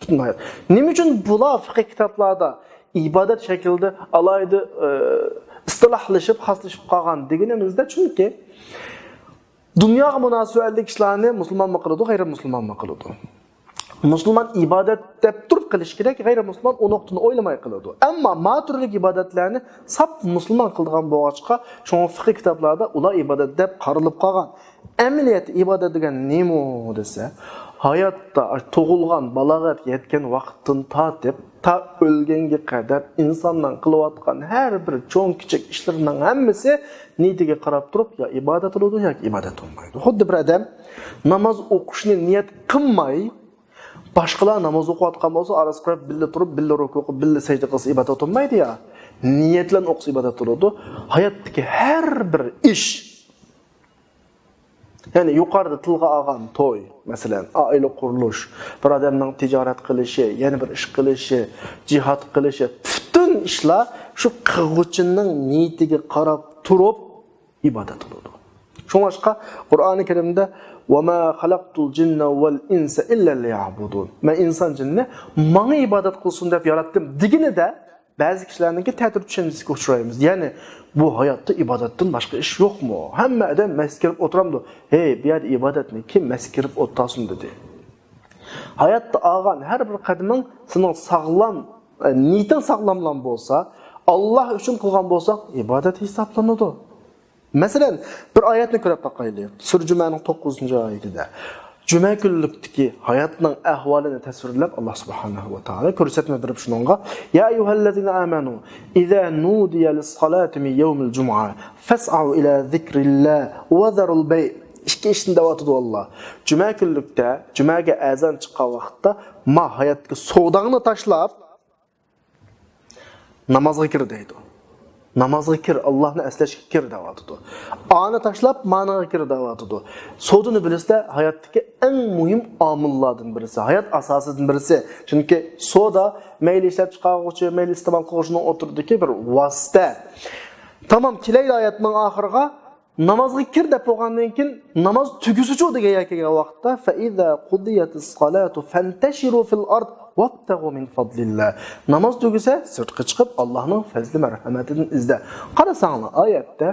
پۈتۈن ھايات. نېمە ئۈچۈن بۇلار فىقھىي كىتابلاردا ئىبادەت شەكلىدە ئالاھىدە، ئى، ئىستىلاھلىشىپ، خاسلىشىپ قالغان دېگىنىمىزدە، چۈنكى دۇنياغا مۇناسىۋەتلىك ئىشلارنى مۇسۇلمانمۇ قىلىدۇ، غەيرىي مۇسۇلمانمۇ قىلىدۇ. مۇسۇلمان ئىبادەت دەپ تۇرۇپ قىلىشى كېرەك، غەيرىي مۇسۇلمان ئۇ نۇقتىنى ئويلىماي قىلىدۇ. ئەمما ما تۈرلۈك ئىبادەتلەرنى ساپ مۇسۇلمان قىلىدىغان بولغاچقا، شۇڭا فىقھىي كىتابلاردا ئۇلار ئىبادەت دەپ قارىلىپ قالغان. ئەمەلىيەتتە ئىبادەت دېگەن نېمە دېسە، ھاياتتا تۇغۇلغان، بالاغەتكە يەتكەن ۋاقىتتىن تارتىپ تا ئۆلگەنگە قەدەر ئىنساننىڭ قىلىۋاتقان ھەر بىر چوڭ كىچىك ئىشلىرىنىڭ ھەممىسى نىيىتىگە قاراپ تۇرۇپ يا ئىبادەت بولىدۇ ياكى ئىبادەت بولمايدۇ. خۇددى بىر ئادەم ناماز ئوقۇشنى نىيەت قىلماي، باشقىلار ناماز ئوقۇۋاتقان بولسا، ئارىسى قىلىپ بىللە تۇرۇپ، بىللە رۇكۇ قىلىپ، بىللە سەجدە قىلسا ئىبادەت بولمايدۇ يا. نىيەت بىلەن ئوقۇسا ئىبادەت بولىدۇ. ھاياتتىكى ھەر بىر ئىش، يەنى يۇقىرىدا تىلغا ئالغان توي، مەسىلەن، ئائىلە قۇرۇلۇش، بىر ئادەمنىڭ تىجارەت قىلىشى، يەنە بىر ئىش قىلىشى، جىھاد قىلىشى، پۈتۈن ئىشلار شۇ قىلغۇچىنىڭ نىيىتىگە قاراپ تۇرۇپ ئىبادەت قىلىدۇ. شۇڭلاشقا قۇرئانى كەرىمدە، «وما خلقت الجن والإنس إلا ليعبدون.» مەن ئىنسان جىننى ماڭا ئىبادەت قىلسۇن دەپ ياراتتىم دېگىنىدە، بەزى كىشىلەرنىڭكى تەتۈر چۈشەنچىسىگە ئۇچرايمىز. يەنى بۇ ھاياتتا ئىبادەتتىن باشقا ئىش يوقمۇ؟ ھەممە ئادەم مەسچىتكە كىرىپ ئولتۇرامدۇ؟ ھەي، بۇ يەردە ئىبادەتنى كىم مەسچىتكە كىرىپ ئولتۇرسۇن دېدى. ھاياتتا ئالغان ھەر بىر قەدىمىڭ سېنىڭ ساغلام، ئە، نىيىتىڭ ساغلاملام بولسا، ئاللا ئۈچۈن قىلغان بولساڭ، ئىبادەت ھېسابلىنىدۇ. مەسىلەن، بىر ئايەتنى كۆرۈپ باقايلى. سۈرە جۈمەنىڭ توققۇزىنچى ئايىتىدە. جۈمە كۈنلۈكتىكى ھاياتنىڭ ئەھۋالىنى تەسۋىرلەپ، ئاللا سۇبھانەھۇ ۋە تائالا كۆرسەتمە بېرىپ شۇنىڭغا، يا أيها الذين آمنوا إذا نودي للصلاة من يوم الجمعة فاسعوا إلى ذكر الله وذروا البيع. ئىككى ئىشنى دەۋاتىدۇ ئاللا. جۈمە كۈنلۈكتە، جۈمەگە ئەزان چىققان ۋاقىتتا، ما ھاياتقا سوداڭنى تاشلاپ، نامازغا كىر دەيدۇ. نامازغا كىر، ئاللانى ئەسلەشكە كىر دەۋاتىدۇ. ئانى تاشلاپ، مانىڭغا كىر دەۋاتىدۇ. سودىنى بىلىسىلەر، ھاياتتىكى ئەڭ مۇھىم ئامىللاردىن بىرسى، ھايات ئاساسىدىن بىرسى. چۈنكى سودا مەيلى ئىشلەپچىقارغۇچى، مەيلى ئىستېمال قىلغۇچىنىڭ ئوتتۇرىدىكى بىر ۋاسىتە. تامام، كېلەيلى ئايەتنىڭ ئاخىرىغا، نامازغا كىر دەپ بولغاندىن كېيىن، ناماز تۈگىسىچۇ دېگەن يەر كەلگەن ۋاقىتتا، فإذا قضيت الصلاة فانتشروا في الأرض وابتغوا من فضل الله. ناماز تۈگىسە، سىرتقا چىقىپ، ئاللانىڭ پەزلى مەرھەمەتىدىن ئىزدە. قارىساڭلار، ئايەتتە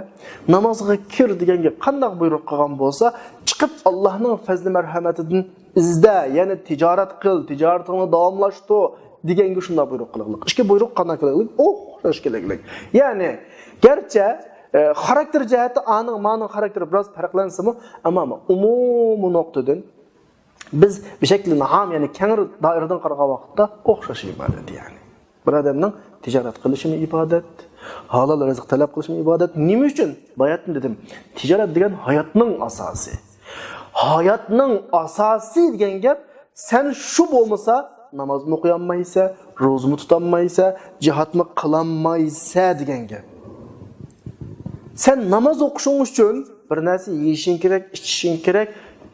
نامازغا كىر دېگەنگە قانداق بۇيرۇق قىلغان بولسا، چىقىپ ئاللانىڭ پەزلى مەرھەمەتىدىن ئىزدە، يەنى تىجارەت قىل، تىجارىتىڭنى داۋاملاشتۇر دېگەنگە شۇنداق بۇيرۇق قىلغانلىق. ئىككى بۇيرۇق قانداق كېلىگلىك؟ ئوخشاش كېلىگلىك. يەنى، گەرچە، ئە، خاراكتېر جەھەتتە ئانىڭ، مانىڭ خاراكتېرى بىراز پەرقلەنسىمۇ، ئەمما ئومۇمىي نۇقتىدىن بىز بىر شەكلىنى ھام، يەنى كەڭرى دائىرىدىن قارىغان ۋاقىتتا ئوخشاش ئىبادەت، يەنى. بىر ئادەمنىڭ تىجارەت قىلىشىمۇ ئىبادەت، ھالال رىزىق تەلەپ قىلىشىمۇ ئىبادەت. نېمە ئۈچۈن؟ باياتىن دېدىم، تىجارەت دېگەن ھاياتنىڭ ئاساسى. ھاياتنىڭ ئاساسى دېگەن گەپ، سەن شۇ بولمىسا، نامازمۇ ئوقۇيالمايسەن، روزىمۇ تۇتالمايسەن، جىھادمۇ قىلالمايسەن دېگەن گەپ. سەن ناماز ئوقۇشۇڭ ئۈچۈن بىر نەرسە يېيىشىڭ كېرەك، ئىچىشىڭ كېرەك،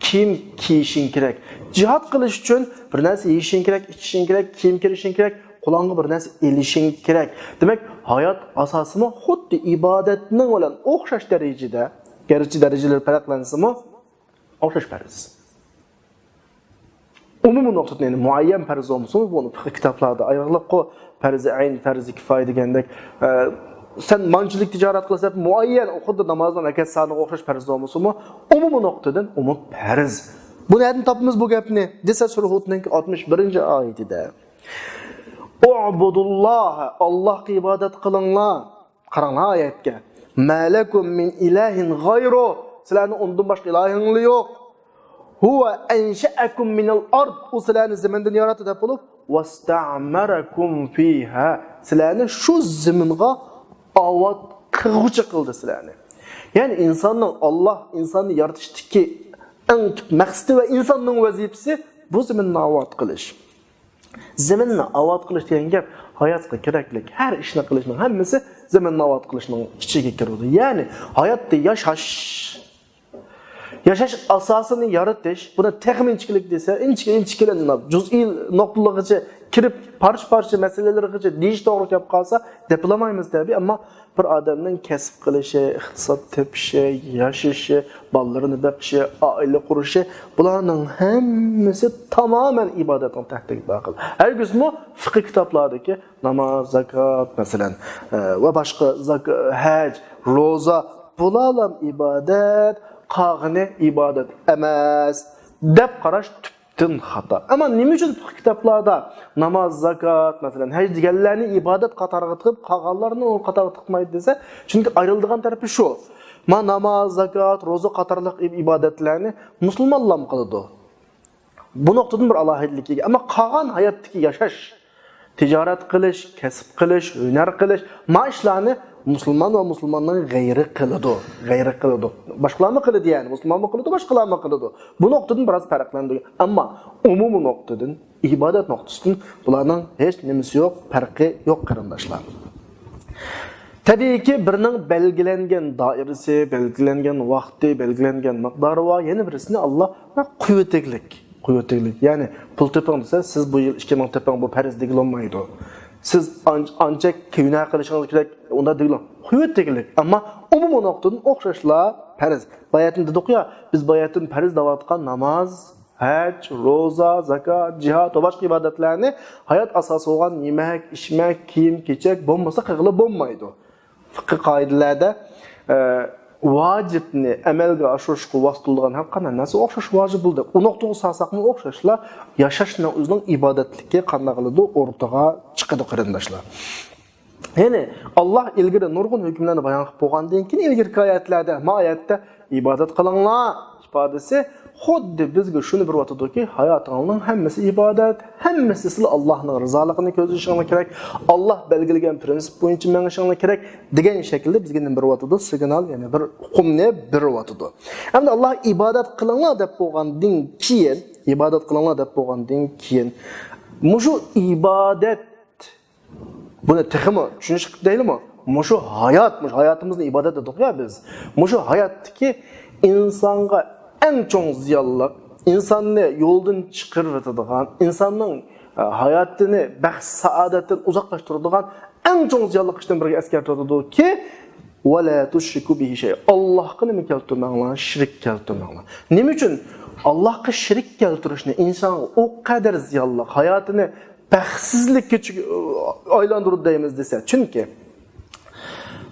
كىيىم كىيىشىڭ كېرەك. جىھاد قىلىش ئۈچۈن بىر نەرسە يېيىشىڭ كېرەك، ئىچىشىڭ كېرەك، كىيىم كىيىشىڭ كېرەك، قولۇڭغا بىر نەرسە ئېلىشىڭ كېرەك. دېمەك، ھايات ئاساسىمۇ خۇددى ئىبادەتنىڭ بىلەن ئوخشاش دەرىجىدە، گەرچە دەرىجىلىرى پەرقلەنسىمۇ، ئوخشاش پەرز. ئومۇمىي نۇقتىدىن، يەنى مۇئەييەن پەرز بولمىسىمۇ، بۇنى فىقھىي كىتابلاردا ئايرىقلىق قو، پەرزى ئەين، پەرزى كىفايە دېگەندەك، ئە، سەن مانچىلىك تىجارەت قىلىسەن، مۇئەييەن، خۇددى نامازنىڭ رەكەت سانىغا ئوخشاش پەرز بولمىسىمۇ، ئومۇمىي نۇقتىدىن ئومۇم پەرز. بۇ نەدىن تاپىمىز بۇ گەپنى دېسە، سۈرە ھۇدنىڭكى ئاتمىش بىرىنچى ئايىتىدە. ئۇبۇدۇللاھە، ئاللاھقا ئىبادەت قىلىڭلار. قاراڭلار ئايەتكە. مەلەكۇم مىن ئىلاھىن غايرۇ. سىلەرنىڭ ئۇندىن باشقا ئىلاھىڭلار يوق. ھۇۋە ئەنشەئەكۇم مىنەل ئارد. ئۇ سىلەرنى زېمىندىن ياراتتى دەپ بولۇپ، ۋەستەئمەرەكۇم فىھا. سىلەرنى شۇ زېمىنغا ئاۋات قىلغۇچى قىلدى سىلەرنى. يەنى ئىنساننىڭ، ئاللا ئىنساننى يارىتىشتىكى ئەڭ تۈپ مەقسىتى ۋە ئىنساننىڭ ۋەزىپىسى بۇ زېمىننى ئاۋات قىلىش. زېمىننى ئاۋات قىلىش دېگەن گەپ ھاياتقا كېرەكلىك ھەر ئىشنى قىلىشنىڭ ھەممىسى زېمىننى ئاۋات قىلىشنىڭ ئىچىگە كىرىدۇ. يەنى ھاياتتا ياشاش، ياشاش ئاساسىنى يارىتىش، بۇنى تېخىمۇ ئىنچىكىلىك دېسە، ئىنچىكە، ئىنچىكىلىك، جۇزئىي نۇقتىلىرىغىچە كىرىپ، پارچە-پارچە مەسىلىلىرىغىچە دېيىش توغرا كەپ قالسا، دەپلىمايمىز تەبىئىي، ئەمما بىر ئادەمنىڭ كەسىپ قىلىشى، ئىقتىساد تېپىشى، ياشىشى، بالىلىرىنى بېقىشى، ئائىلە قۇرۇشى، بۇلارنىڭ ھەممىسى تامامەن ئىبادەتنىڭ تەھتىگە داخىل. ھەرگىزمۇ فىقھىي كىتابلاردىكى ناماز، زاكات، مەسىلەن، ئە، ۋە باشقا زاك-، ھەج، روزا، بۇلارلام ئىبادەت، قالغىنى ئىبادەت ئەمەس، دەپ قاراش تۈپتىن خاتا. ئەمما نېمە ئۈچۈن فىقھىي كىتابلاردا ناماز، زاكات، مەسىلەن، ھەج دېگەنلەرنى ئىبادەت قاتارىغا تىقىپ، قالغانلارنى ئۇنىڭ قاتارىغا تىقمايدۇ دېسە، چۈنكى ئايرىلىدىغان تەرىپى شۇ. ما ناماز، زاكات، روزا قاتارلىق ئىب-، ئىبادەتلەرنى مۇسۇلمانلام قىلىدۇ. بۇ نۇقتىدىن بىر ئالاھىدىلىككە ئىگە. ئەمما قالغان ھاياتتىكى ياشاش، تىجارەت قىلىش، كەسىپ قىلىش، ھۈنەر قىلىش، ما ئىشلارنى مۇسۇلمان ۋە مۇسۇلماننىڭ غەيرى قىلىدۇ. غەيرى قىلىدۇ. باشقىلارمۇ قىلىدۇ يەنى. مۇسۇلمانمۇ قىلىدۇ، باشقىلارمۇ قىلىدۇ. بۇ نۇقتىدىن بىراز پەرقلەندۈرگەن. ئەمما ئومۇمىي نۇقتىدىن، ئىبادەت نۇقتىسىدىن بۇلارنىڭ ھېچ نېمىسى يوق، پەرقى يوق، قېرىنداشلار. تەبىئىيكى، بىرىنىڭ بەلگىلەنگەن دائىرىسى، بەلگىلەنگەن ۋاقتى، بەلگىلەنگەن مىقدارى بار، يەنە بىرسىنى ئاللا قويۇۋېتىگلىك، قويۇۋېتىگلىك. يەنى پۇل تېپىڭ دېسە، سىز بۇ يىل ئىككى مىڭ تېپىڭ، بۇ پەرز دېگىلى بولمايدۇ. سىز ئان-، ئانچە گۇناھ قىلىشىڭىز كېرەك، ئۇنداق دېگىلى، قويۇۋېتىگلىك. ئەمما ئومۇمىي نۇقتىدىن ئوخشاشلا پەرز. باياتىن دېدۇق يا، بىز باياتىن پەرز دەۋاتقان ناماز، ھەج، روزا، زاكات، جىھاد ۋە باشقا ئىبادەتلەرنى ھايات ئاساسى بولغان يېمەك، ئىچمەك، كىيىم-كېچەك بولمىسا قىلغىلى بولمايدۇ. فىقھىي قائىدىلەردە، ئە، ۋاجىپنى ئەمەلگە ئاشۇرۇشقا ۋاسىتە بولىدىغان ھەر قانداق نەرسە ئوخشاش ۋاجىپ بولدى. ئۇ نۇقتىغا سالساقمۇ ئوخشاشلا ياشاشنىڭ ئۆزىنىڭ ئىبادەتلىكى قانداق قىلىدۇ، ئورتىغا چىقىدۇ، قېرىنداشلار. يەنى، ئاللا ئىلگىرى نۇرغۇن ھۆكۈملەرنى بايان قىلىپ بولغاندىن كېيىن، ئىلگىرىكى ئايەتلەردە، ما ئايەتتە ئىبادەت قىلىڭلار ئىپادىسى خۇددى بىزگە شۇنى بېرىۋاتىدۇكى، ھاياتىڭلارنىڭ ھەممىسى ئىبادەت، ھەممىسى سىلەر ئاللانىڭ رىزالىقىنى كۆزلىشىڭلار كېرەك، ئاللا بەلگىلىگەن پرىنسىپ بويىچە مېڭىشىڭلار كېرەك دېگەن شەكىلدە بىزگە نېمە بېرىۋاتىدۇ؟ سىگنال، يەنى بىر ئۇقۇمنى بېرىۋاتىدۇ. ئەمدى ئاللا ئىبادەت قىلىڭلار دەپ بولغاندىن كېيىن، ئىبادەت قىلىڭلار دەپ بولغاندىن كېيىن، مۇشۇ ئىبادەت بۇنى تېخىمۇ چۈشىنىشلىك دەيلىمۇ؟ مۇشۇ ھايات، مۇشۇ ھاياتىمىزنى ئىبادەت دېدۇق يا بىز. مۇشۇ ھاياتتىكى ئىنسانغا ئەڭ چوڭ زىيانلىق، ئىنساننى يولدىن چىقىرىۋېتىدىغان، ئىنساننىڭ، ئە، ھاياتىنى بەخت-سائادەتتىن ئۇزاقلاشتۇرىدىغان ئەڭ چوڭ زىيانلىق ئىشتىن بىرىگە ئەسكەرتىۋاتىدۇكى، «ۋە لا تۇشرىكۇ بىھى شەيئا.» ئاللاھقا نېمە كەلتۈرمەڭلار؟ شىرك كەلتۈرمەڭلار. نېمە ئۈچۈن؟ ئاللاھقا شىرك كەلتۈرۈشنى ئىنسانغا ئۇ قەدەر زىيانلىق، ھاياتىنى بەختسىزلىككە چۈ-، ئايلاندۇرىدۇ دەيمىز دېسە، چۈنكى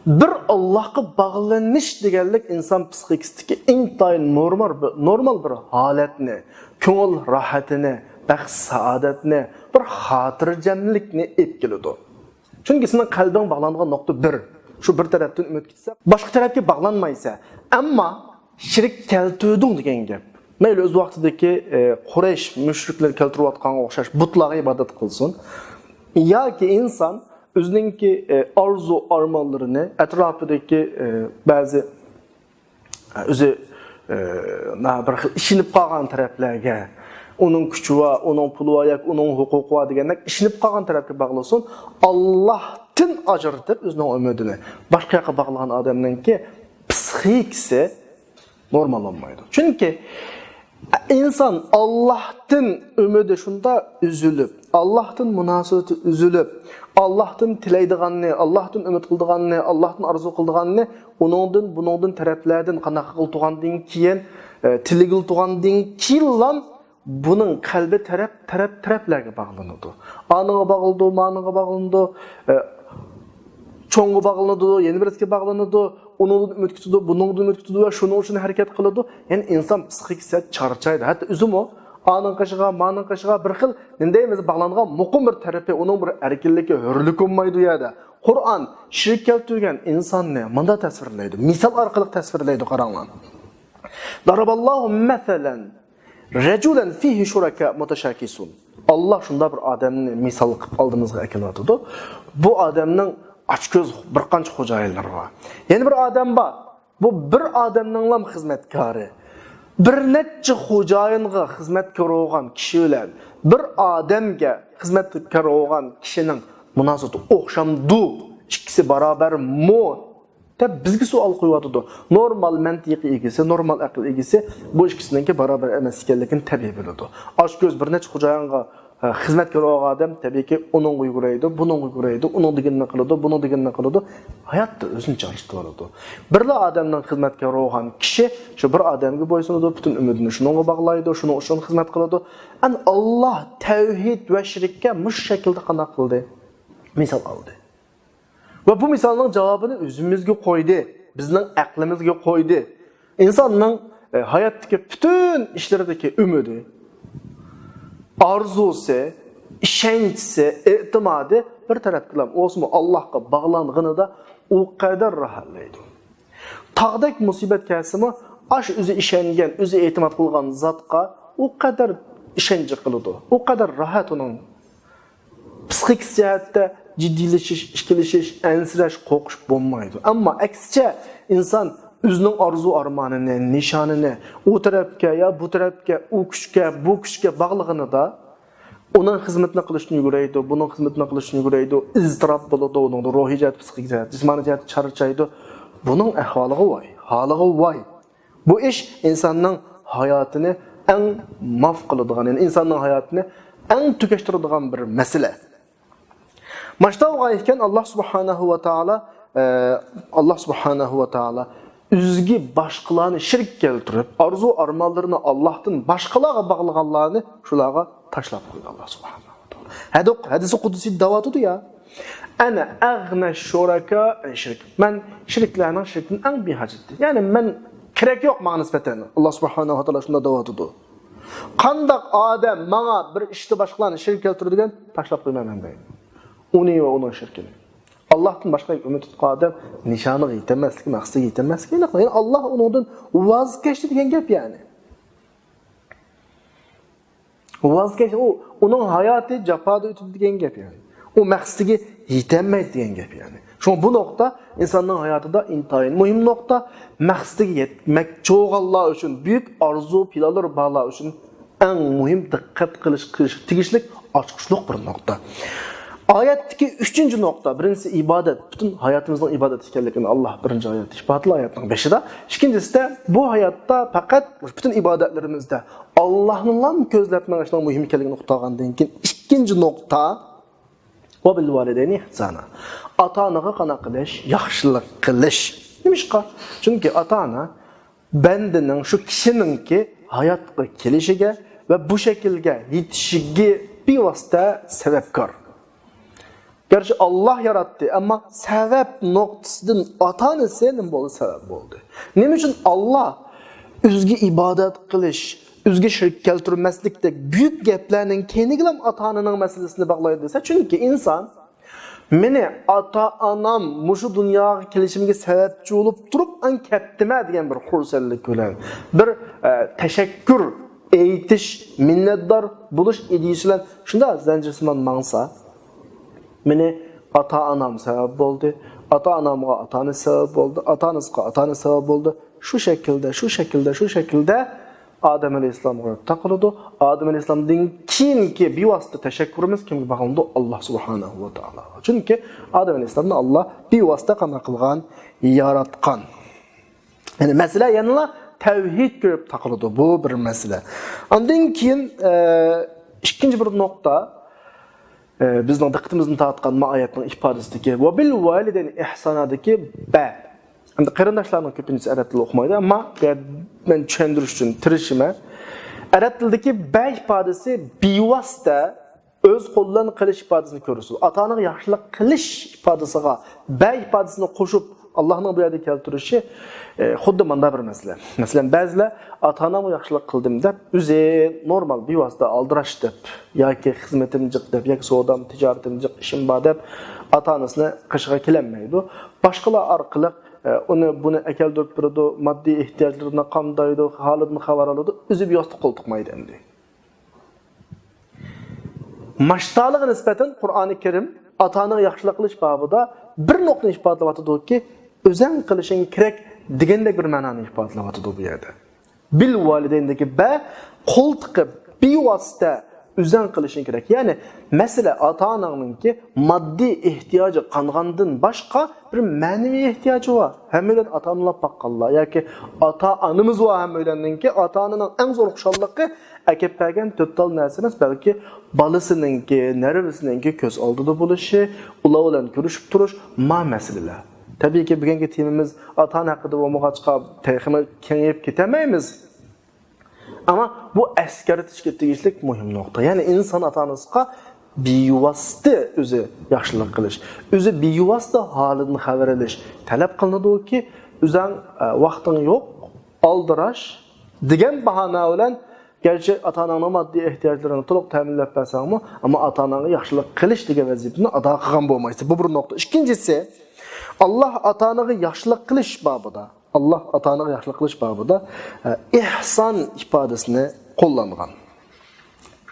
بىر ئاللاھقا باغلىنىش دېگەنلىك ئىنسان پسىخىكىسىدىكى ئىنتايىن نورمال بىر، نورمال بىر ھالەتنى، كۆڭۈل راھىتىنى، بەخت-سائادەتنى، بىر خاتىرجەملىكنى ئېلىپ كېلىدۇ. چۈنكى سېنىڭ قەلبىڭ باغلانغان نۇقتا بىر. شۇ بىر تەرەپتىن ئۈمىد كېتسە، باشقا تەرەپكە باغلانمايسەن. ئەمما شىرك كەلتۈردۈڭ دېگەن گەپ. مەيلى، ئۆز ۋاقتىدىكى، ئە، قۇرەيش مۇشرىكلىرى كەلتۈرۈۋاتقانغا ئوخشاش بۇتلارغا ئىبادەت قىلسۇن. ياكى ئىنسان ئۆزىنىڭكى، ئە، ئارزۇ-ئارمانلىرىنى ئەتراپىدىكى، ئە، بەزى، ئە، ئۆزى، ئە، نا-، بىر خىل ئىشىنىپ قالغان تەرەپلەرگە، ئۇنىڭ كۈچى بار، ئۇنىڭ پۇلى بار ياكى ئۇنىڭ ھوقۇقى بار دېگەندەك ئىشىنىپ قالغان تەرەپكە باغلىسۇن. ئاللاھتىن ئاجرىتىپ ئۆزىنىڭ ئۈمىدىنى باشقا ياققا باغلىغان ئادەمنىڭكى پسىخىكىسى نورمال بولمايدۇ. چۈنكى ئىنسان ئاللاھتىن ئۈمىدى شۇنداق ئۈزۈلۈپ، ئاللاھتىن مۇناسىۋىتى ئۈزۈلۈپ، ئاللاھتىن تىلەيدىغاننى، ئاللاھتىن ئۈمىد قىلىدىغاننى، ئاللاھتىن ئارزۇ قىلىدىغاننى ئۇنىڭدىن، بۇنىڭدىن، تەرەپلەردىن قانداق قىلغان دېگەندىن كېيىن، ئە، تىلىگىلى تۇرغاندىن كېيىنلا بۇنىڭ قەلبى تەرەپ، تەرەپ، تەرەپلەرگە باغلىنىدۇ. ئانىڭغا باغلىنىدۇ، مانىڭغا باغلىنىدۇ، ئە، چوڭغا باغلىنىدۇ، يەنە بىرسىگە باغلىنىدۇ، ئۇنىڭدىن ئۈمىد كۈتىدۇ، بۇنىڭدىن ئۈمىد كۈتىدۇ ۋە شۇنىڭ ئۈچۈن ھەرىكەت قىلىدۇ. يەنى ئىنسان پسىخىكىسى چارچايدۇ. ھەتتا ئۆزىمۇ ئانىڭ قېشىغا، مانىڭ قېشىغا بىر خىل، نېمە دەيمىز، باغلانغان مۇقىم بىر تەرىپى، ئۇنىڭ بىر ئەركىنلىكى، ھۆرلۈكى بولمايدۇ يەردە. قۇرئان شىرك كەلتۈرگەن ئىنساننى مۇنداق تەسۋىرلەيدۇ، مىسال ئارقىلىق تەسۋىرلەيدۇ، قاراڭلار. ضرب الله مثلا رجلا فيه شركاء متشاكسون. ئاللا شۇنداق بىر ئادەمنى مىسال قىلىپ ئالدىمىزغا ئەكېلىۋاتىدۇ. بۇ ئادەمنىڭ ئاچكۆز بىر قانچە خوجايىنلىرى بار. يەنە بىر ئادەم بار. بۇ بىر ئادەمنىڭلام خىزمەتكارى. بىر نەچچە خوجايىنغا خىزمەتكار بولغان كىشى بىلەن بىر ئادەمگە خىزمەتكار بولغان كىشىنىڭ مۇناسىۋىتى ئوخشامدۇ؟ ئىككىسى بارابەرمۇ؟ دەپ بىزگە سوئال قويۇۋاتىدۇ. نورمال مەنتىقىي ئىگىسى، نورمال ئەقىل ئىگىسى بۇ ئىككىسىنىڭكى باراۋەر ئەمەس ئىكەنلىكىنى تەبىئىي بىلىدۇ. ئاچكۆز بىر نەچچە خوجايىنغا، ھە، خىزمەتكار بولغان ئادەم تەبىئىيكى ئۇنىڭغا يۈگۈرەيدۇ، بۇنىڭغا يۈگۈرەيدۇ، ئۇنىڭ دېگىنىنى قىلىدۇ، بۇنىڭ دېگىنىنى قىلىدۇ. ھاياتتا ئۆزىنى چارچىتىۋالىدۇ. بىرلا ئادەمنىڭ خىزمەتكار بولغان كىشى شۇ بىر ئادەمگە بويسۇنىدۇ، پۈتۈن ئۈمىدىنى شۇنىڭغا باغلايدۇ، شۇنىڭ ئۈچۈن خىزمەت قىلىدۇ. ئەنە ئاللا تەۋھىد ۋە شىرككە مۇشۇ شەكىلدە قانداق قىلدى؟ مىسال ئالدى. ۋە بۇ مىسالنىڭ جاۋابىنى ئۆزىمىزگە قويدى، بىزنىڭ ئەقلىمىزگە قويدى. ئىنساننىڭ، ئە، ھاياتتىكى پۈتۈن ئىشلىرىدىكى ئۈمىدى، ئارزۇسى، ئىشەنچىسى، ئېتىمادى بىر تەرەپكىلا بولسىمۇ ئاللاھقا باغلانغىنىدا ئۇ قەدەر راھەتلەيدۇ. تاغدەك مۇسىبەت كەلسىمۇ، ئاشۇ ئۆزى ئىشەنگەن، ئۆزى ئېتىماد قىلغان زاتقا ئۇ قەدەر ئىشەنچ قىلىدۇ، ئۇ قەدەر راھەت ئۇنىڭ پسىخىكىسى جەھەتتە جىددىيلىشىش، ئىككىلىشىش، ئەنسىرەش، قورقۇش بولمايدۇ. ئەمما ئەكسىچە، ئىنسان ئۆزىنىڭ ئارزۇ ئارمانىنى، نىشانىنى ئۇ تەرەپكە يا بۇ تەرەپكە، ئۇ كۈچكە، بۇ كۈچكە باغلىغىنىدا، ئۇنىڭ خىزمىتىنى قىلىشتىن يۈگۈرەيدۇ، بۇنىڭ خىزمىتىنى قىلىشتىن يۈگۈرەيدۇ، ئىزتىراپ بولىدۇ، ئۇنىڭدا روھىي جەھەت، پسىخىك جەھەت، جىسمانىي جەھەت چارچايدۇ. بۇنىڭ ئەھۋالىغا ۋاي، ھالىغا ۋاي. بۇ ئىش ئىنساننىڭ ھاياتىنى ئەڭ ماف قىلىدىغان، يەنى ئىنساننىڭ ھاياتىنى ئەڭ تۈگەشتۈرىدىغان بىر مەسىلە. ماشتا بولغان ئىكەن، ئاللا سۇبھانەھۇ ۋە تائالا، ئە، ئاللا سۇبھانەھۇ ۋە تائالا ئۆزىگە باشقىلارنى شېرىك كەلتۈرۈپ، ئارزۇ ئارمانلىرىنى ئاللاھتىن باشقىلارغا باغلىغانلارنى شۇلارغا تاشلاپ قويدى ئاللا سۇبھانەھۇ ۋە تائالا. ھەدىس، ھەدىسى قۇدسىيدا دەۋاتىدۇ يا. ئەنە ئەغنە شۇرەكا ئەن شىرك. مەن شېرىكلەرنىڭ شىركتىن ئەڭ بىھاجەتتىن. يەنى مەن كېرەك يوق ماڭا نىسبەتەن. ئاللا سۇبھانەھۇ ۋە تائالا شۇنداق دەۋاتىدۇ. قانداق ئادەم ماڭا بىر ئىشتا باشقىلارنى شېرىك كەلتۈرىدىكەن، تاشلاپ قويىمەن مەن دەيدۇ. ئۇنى ۋە ئۇنىڭ شىركىنى. ئاللاھتىن باشقا ئۈمىد تۇتقان ئادەم نىشانىغا يېتەلمەسلىكى، مەقسىتىگە يېتەلمەسلىكى ئېنىق. يەنى ئاللاھ ئۇنىڭدىن ۋاز كەچتى دېگەن گەپ يەنى. ۋاز كەچ، ئۇ، ئۇنىڭ ھاياتى جاپادا ئۆتىدۇ دېگەن گەپ يەنى. ئۇ مەقسىتىگە يېتەلمەيدۇ دېگەن گەپ يەنى. شۇڭا بۇ نۇقتا ئىنساننىڭ ھاياتىدا ئىنتايىن مۇھىم نۇقتا. مەقسىتىگە يەتمەكچى بولغانلار ئۈچۈن، بۈيۈك ئارزۇ پىلانلىرى بارلار ئۈچۈن ئەڭ مۇھىم دىققەت قىلىش، قىلىشقا تېگىشلىك ئاچقۇچلۇق بىر نۇقتا. ئايەتتىكى ئۈچىنچى نۇقتا، بىرىنچىسى ئىبادەت، پۈتۈن ھاياتىمىزنىڭ ئىبادەت ئىكەنلىكىنى ئاللا بىرىنچى ئايەتتە ئىپادىلەپ، ئايەتنىڭ بېشىدا. ئىككىنچىسىدە، بۇ ھاياتتا پەقەت پۈتۈن ئىبادەتلىرىمىزدە ئاللانىلا كۆزلەپ مېڭىشنىڭ مۇھىم ئىكەنلىكىنى نۇقتا قىلغاندىن كېيىن، ئىككىنچى نۇقتا، ۋە بىل ۋالىدەينى ئىھسانا. ئاتا-ئانىغا قانداق قىلىش؟ ياخشىلىق قىلىش. نېمىشقا؟ چۈنكى ئاتا-ئانا بەندىنىڭ، شۇ كىشىنىڭكى ھاياتقا كېلىشىگە ۋە بۇ شەكىلگە يېتىشىگە بىۋاسىتە سەۋەبكار. گەرچە ئاللا ياراتتى، ئەمما سەۋەب نۇقتىسىدىن ئاتا-ئانىسى نېمە بولدى؟ سەۋەب بولدى. نېمە ئۈچۈن ئاللا ئۆزىگە ئىبادەت قىلىش، ئۆزىگە شېرىك كەلتۈرمەسلىكتەك بۈيۈك گەپلەرنىڭ كەينىگىلا ئاتا-ئانىنىڭ مەسىلىسىنى باغلايدۇ دېسە، چۈنكى ئىنسان مېنى ئاتا-ئانام مۇشۇ دۇنياغا كېلىشىمگە سەۋەبچى بولۇپ تۇرۇپ، ئەڭ كەپتىمە دېگەن بىر خۇرسەنلىك بىلەن، بىر، ئە، تەشەككۈر ئېيتىش، مىننەتدار بولۇش ئىدىيىسى بىلەن شۇنداق زەنجىرسىمان ماڭسا، مېنى ئاتا-ئانام سەۋەب بولدى، ئاتا-ئانامغا ئاتا-ئانىسى سەۋەب بولدى، ئاتا-ئانىسىغا ئاتا-ئانىسى سەۋەب بولدى. شۇ شەكىلدە، شۇ شەكىلدە، شۇ شەكىلدە ئادەم ئەلەيھىسسالامغا تاقىلىدۇ. ئادەم ئەلەيھىسسالامدىن كېيىنكى بىۋاسىتە تەشەككۈرىمىز كىمگە باغلىنىدۇ؟ ئاللا سۇبھانەھۇ ۋە تائالاغا. چۈنكى ئادەم ئەلەيھىسسالامنى ئاللا بىۋاسىتە قانداق قىلغان؟ ياراتقان. يەنى مەسىلە يەنىلا تەۋھىد كۆرۈپ تاقىلىدۇ. بۇ بىر مەسىلە. ئاندىن كېيىن، ئە، ئىككىنچى بىر نۇقتا، ئە، بىزنىڭ دىققىتىمىزنى تارتقان ما ئايەتنىڭ ئىپادىسىدىكى ۋە بىل ۋالىدەينى ئىھسانادىكى بە. ئەمدى قېرىنداشلارنىڭ كۆپىنچىسى ئەرەب تىلى ئۇقمايدۇ، ئەمما مەن چۈشەندۈرۈش ئۈچۈن تىرىشىمەن. ئەرەب تىلىدىكى بە ئىپادىسى بىۋاسىتە ئۆز قولى بىلەن قىلىش ئىپادىسىنى كۆرسىتىدۇ. ئاتا-ئانىغا ياخشىلىق قىلىش ئىپادىسىغا بە ئىپادىسىنى قوشۇپ، ئاللانىڭ بۇ يەردە كەلتۈرۈشى، ئە، خۇددى مۇنداق بىر مەسىلە. مەسىلەن، بەزىلەر ئاتا-ئانامغا ياخشىلىق قىلدىم دەپ، ئۆزى نورمال بىۋاسىتە ئالدىراش دەپ ياكى خىزمىتىم جىق دەپ ياكى سودام، تىجارىتىم جىق، ئىشىم بار دەپ ئاتا-ئانىسىنى قېشىغا كېلەلمەيدۇ. باشقىلار ئارقىلىق، ئە، ئۇنى، بۇنى ئەكەلدۈرۈپ بېرىدۇ، ماددىي ئېھتىياجلىرىنى قامدايدۇ، ھالىدىن خەۋەر ئالىدۇ، ئۆزى بىۋاسىتە قول تىقمايدۇ ئەمدى. ماشتالىغا نىسبەتەن قۇرئانى كەرىم ئاتا-ئانىغا ياخشىلىق قىلىش بابىدا بىر نۇقتىنى ئىپادىلەۋاتىدۇكى، ئۆزەڭ قىلىشىڭ كېرەك دېگەندەك بىر مەنانى ئىپادىلەۋاتىدۇ بۇ يەردە. بىل ۋالىدەيندىكى بە قول تىقىپ، بىۋاسىتە ئۆزەڭ قىلىشىڭ كېرەك. يەنى مەسىلە ئاتا-ئاناڭنىڭكى ماددىي ئېھتىياجى قانغاندىن باشقا بىر مەنىۋى ئېھتىياجى بار. ھەممەيلەن ئاتا-ئانىلاپ باققانلار ياكى ئاتا-ئانىمىز بار ھەممەيلەننىڭكى. ئاتا-ئانىنىڭ ئەڭ زور خۇشاللىقى ئەكەپ بەرگەن تۆت تال نەرسە ئەمەس، بەلكى بالىسىنىڭكى، نەۋرىسىنىڭكى كۆز ئالدىدا بولۇشى، ئۇلار بىلەن كۆرۈشۈپ تۇرۇش، ما مەسىلىلەر. تەبىئىيكى، بۈگۈنكى تېمىمىز ئاتا-ئانا ھەققىدە بولمىغاچقا، تېخىمۇ كېڭىيىپ كېتەلمەيمىز. ئەمما بۇ ئەسكەرتىشكە تېگىشلىك مۇھىم نۇقتا. يەنى ئىنسان ئاتا-ئانىسىغا بىۋاسىتە ئۆزى ياخشىلىق قىلىش، ئۆزى بىۋاسىتە ھالىدىن خەۋەر ئېلىش تەلەپ قىلىنىدۇكى، ئۆزەڭ، ئە، ۋاقتىڭ يوق، ئالدىراش دېگەن باھانە بىلەن، گەرچە ئاتا-ئاناڭنىڭ ماددىي ئېھتىياجلىرىنى تولۇق تەمىنلەپ بەرسەڭمۇ، ئەمما ئاتا-ئاناڭغا ياخشىلىق قىلىش دېگەن ۋەزىپىنى ئادا قىلغان بولمايسەن. بۇ بىر نۇقتا. ئىككىنچىسى، ئاللاھ ئاتا-ئانىغا ياخشىلىق قىلىش بابىدا، ئاللاھ ئاتا-ئانىغا ياخشىلىق قىلىش بابىدا، ئە، ئېھسان ئىپادىسىنى قوللانغان.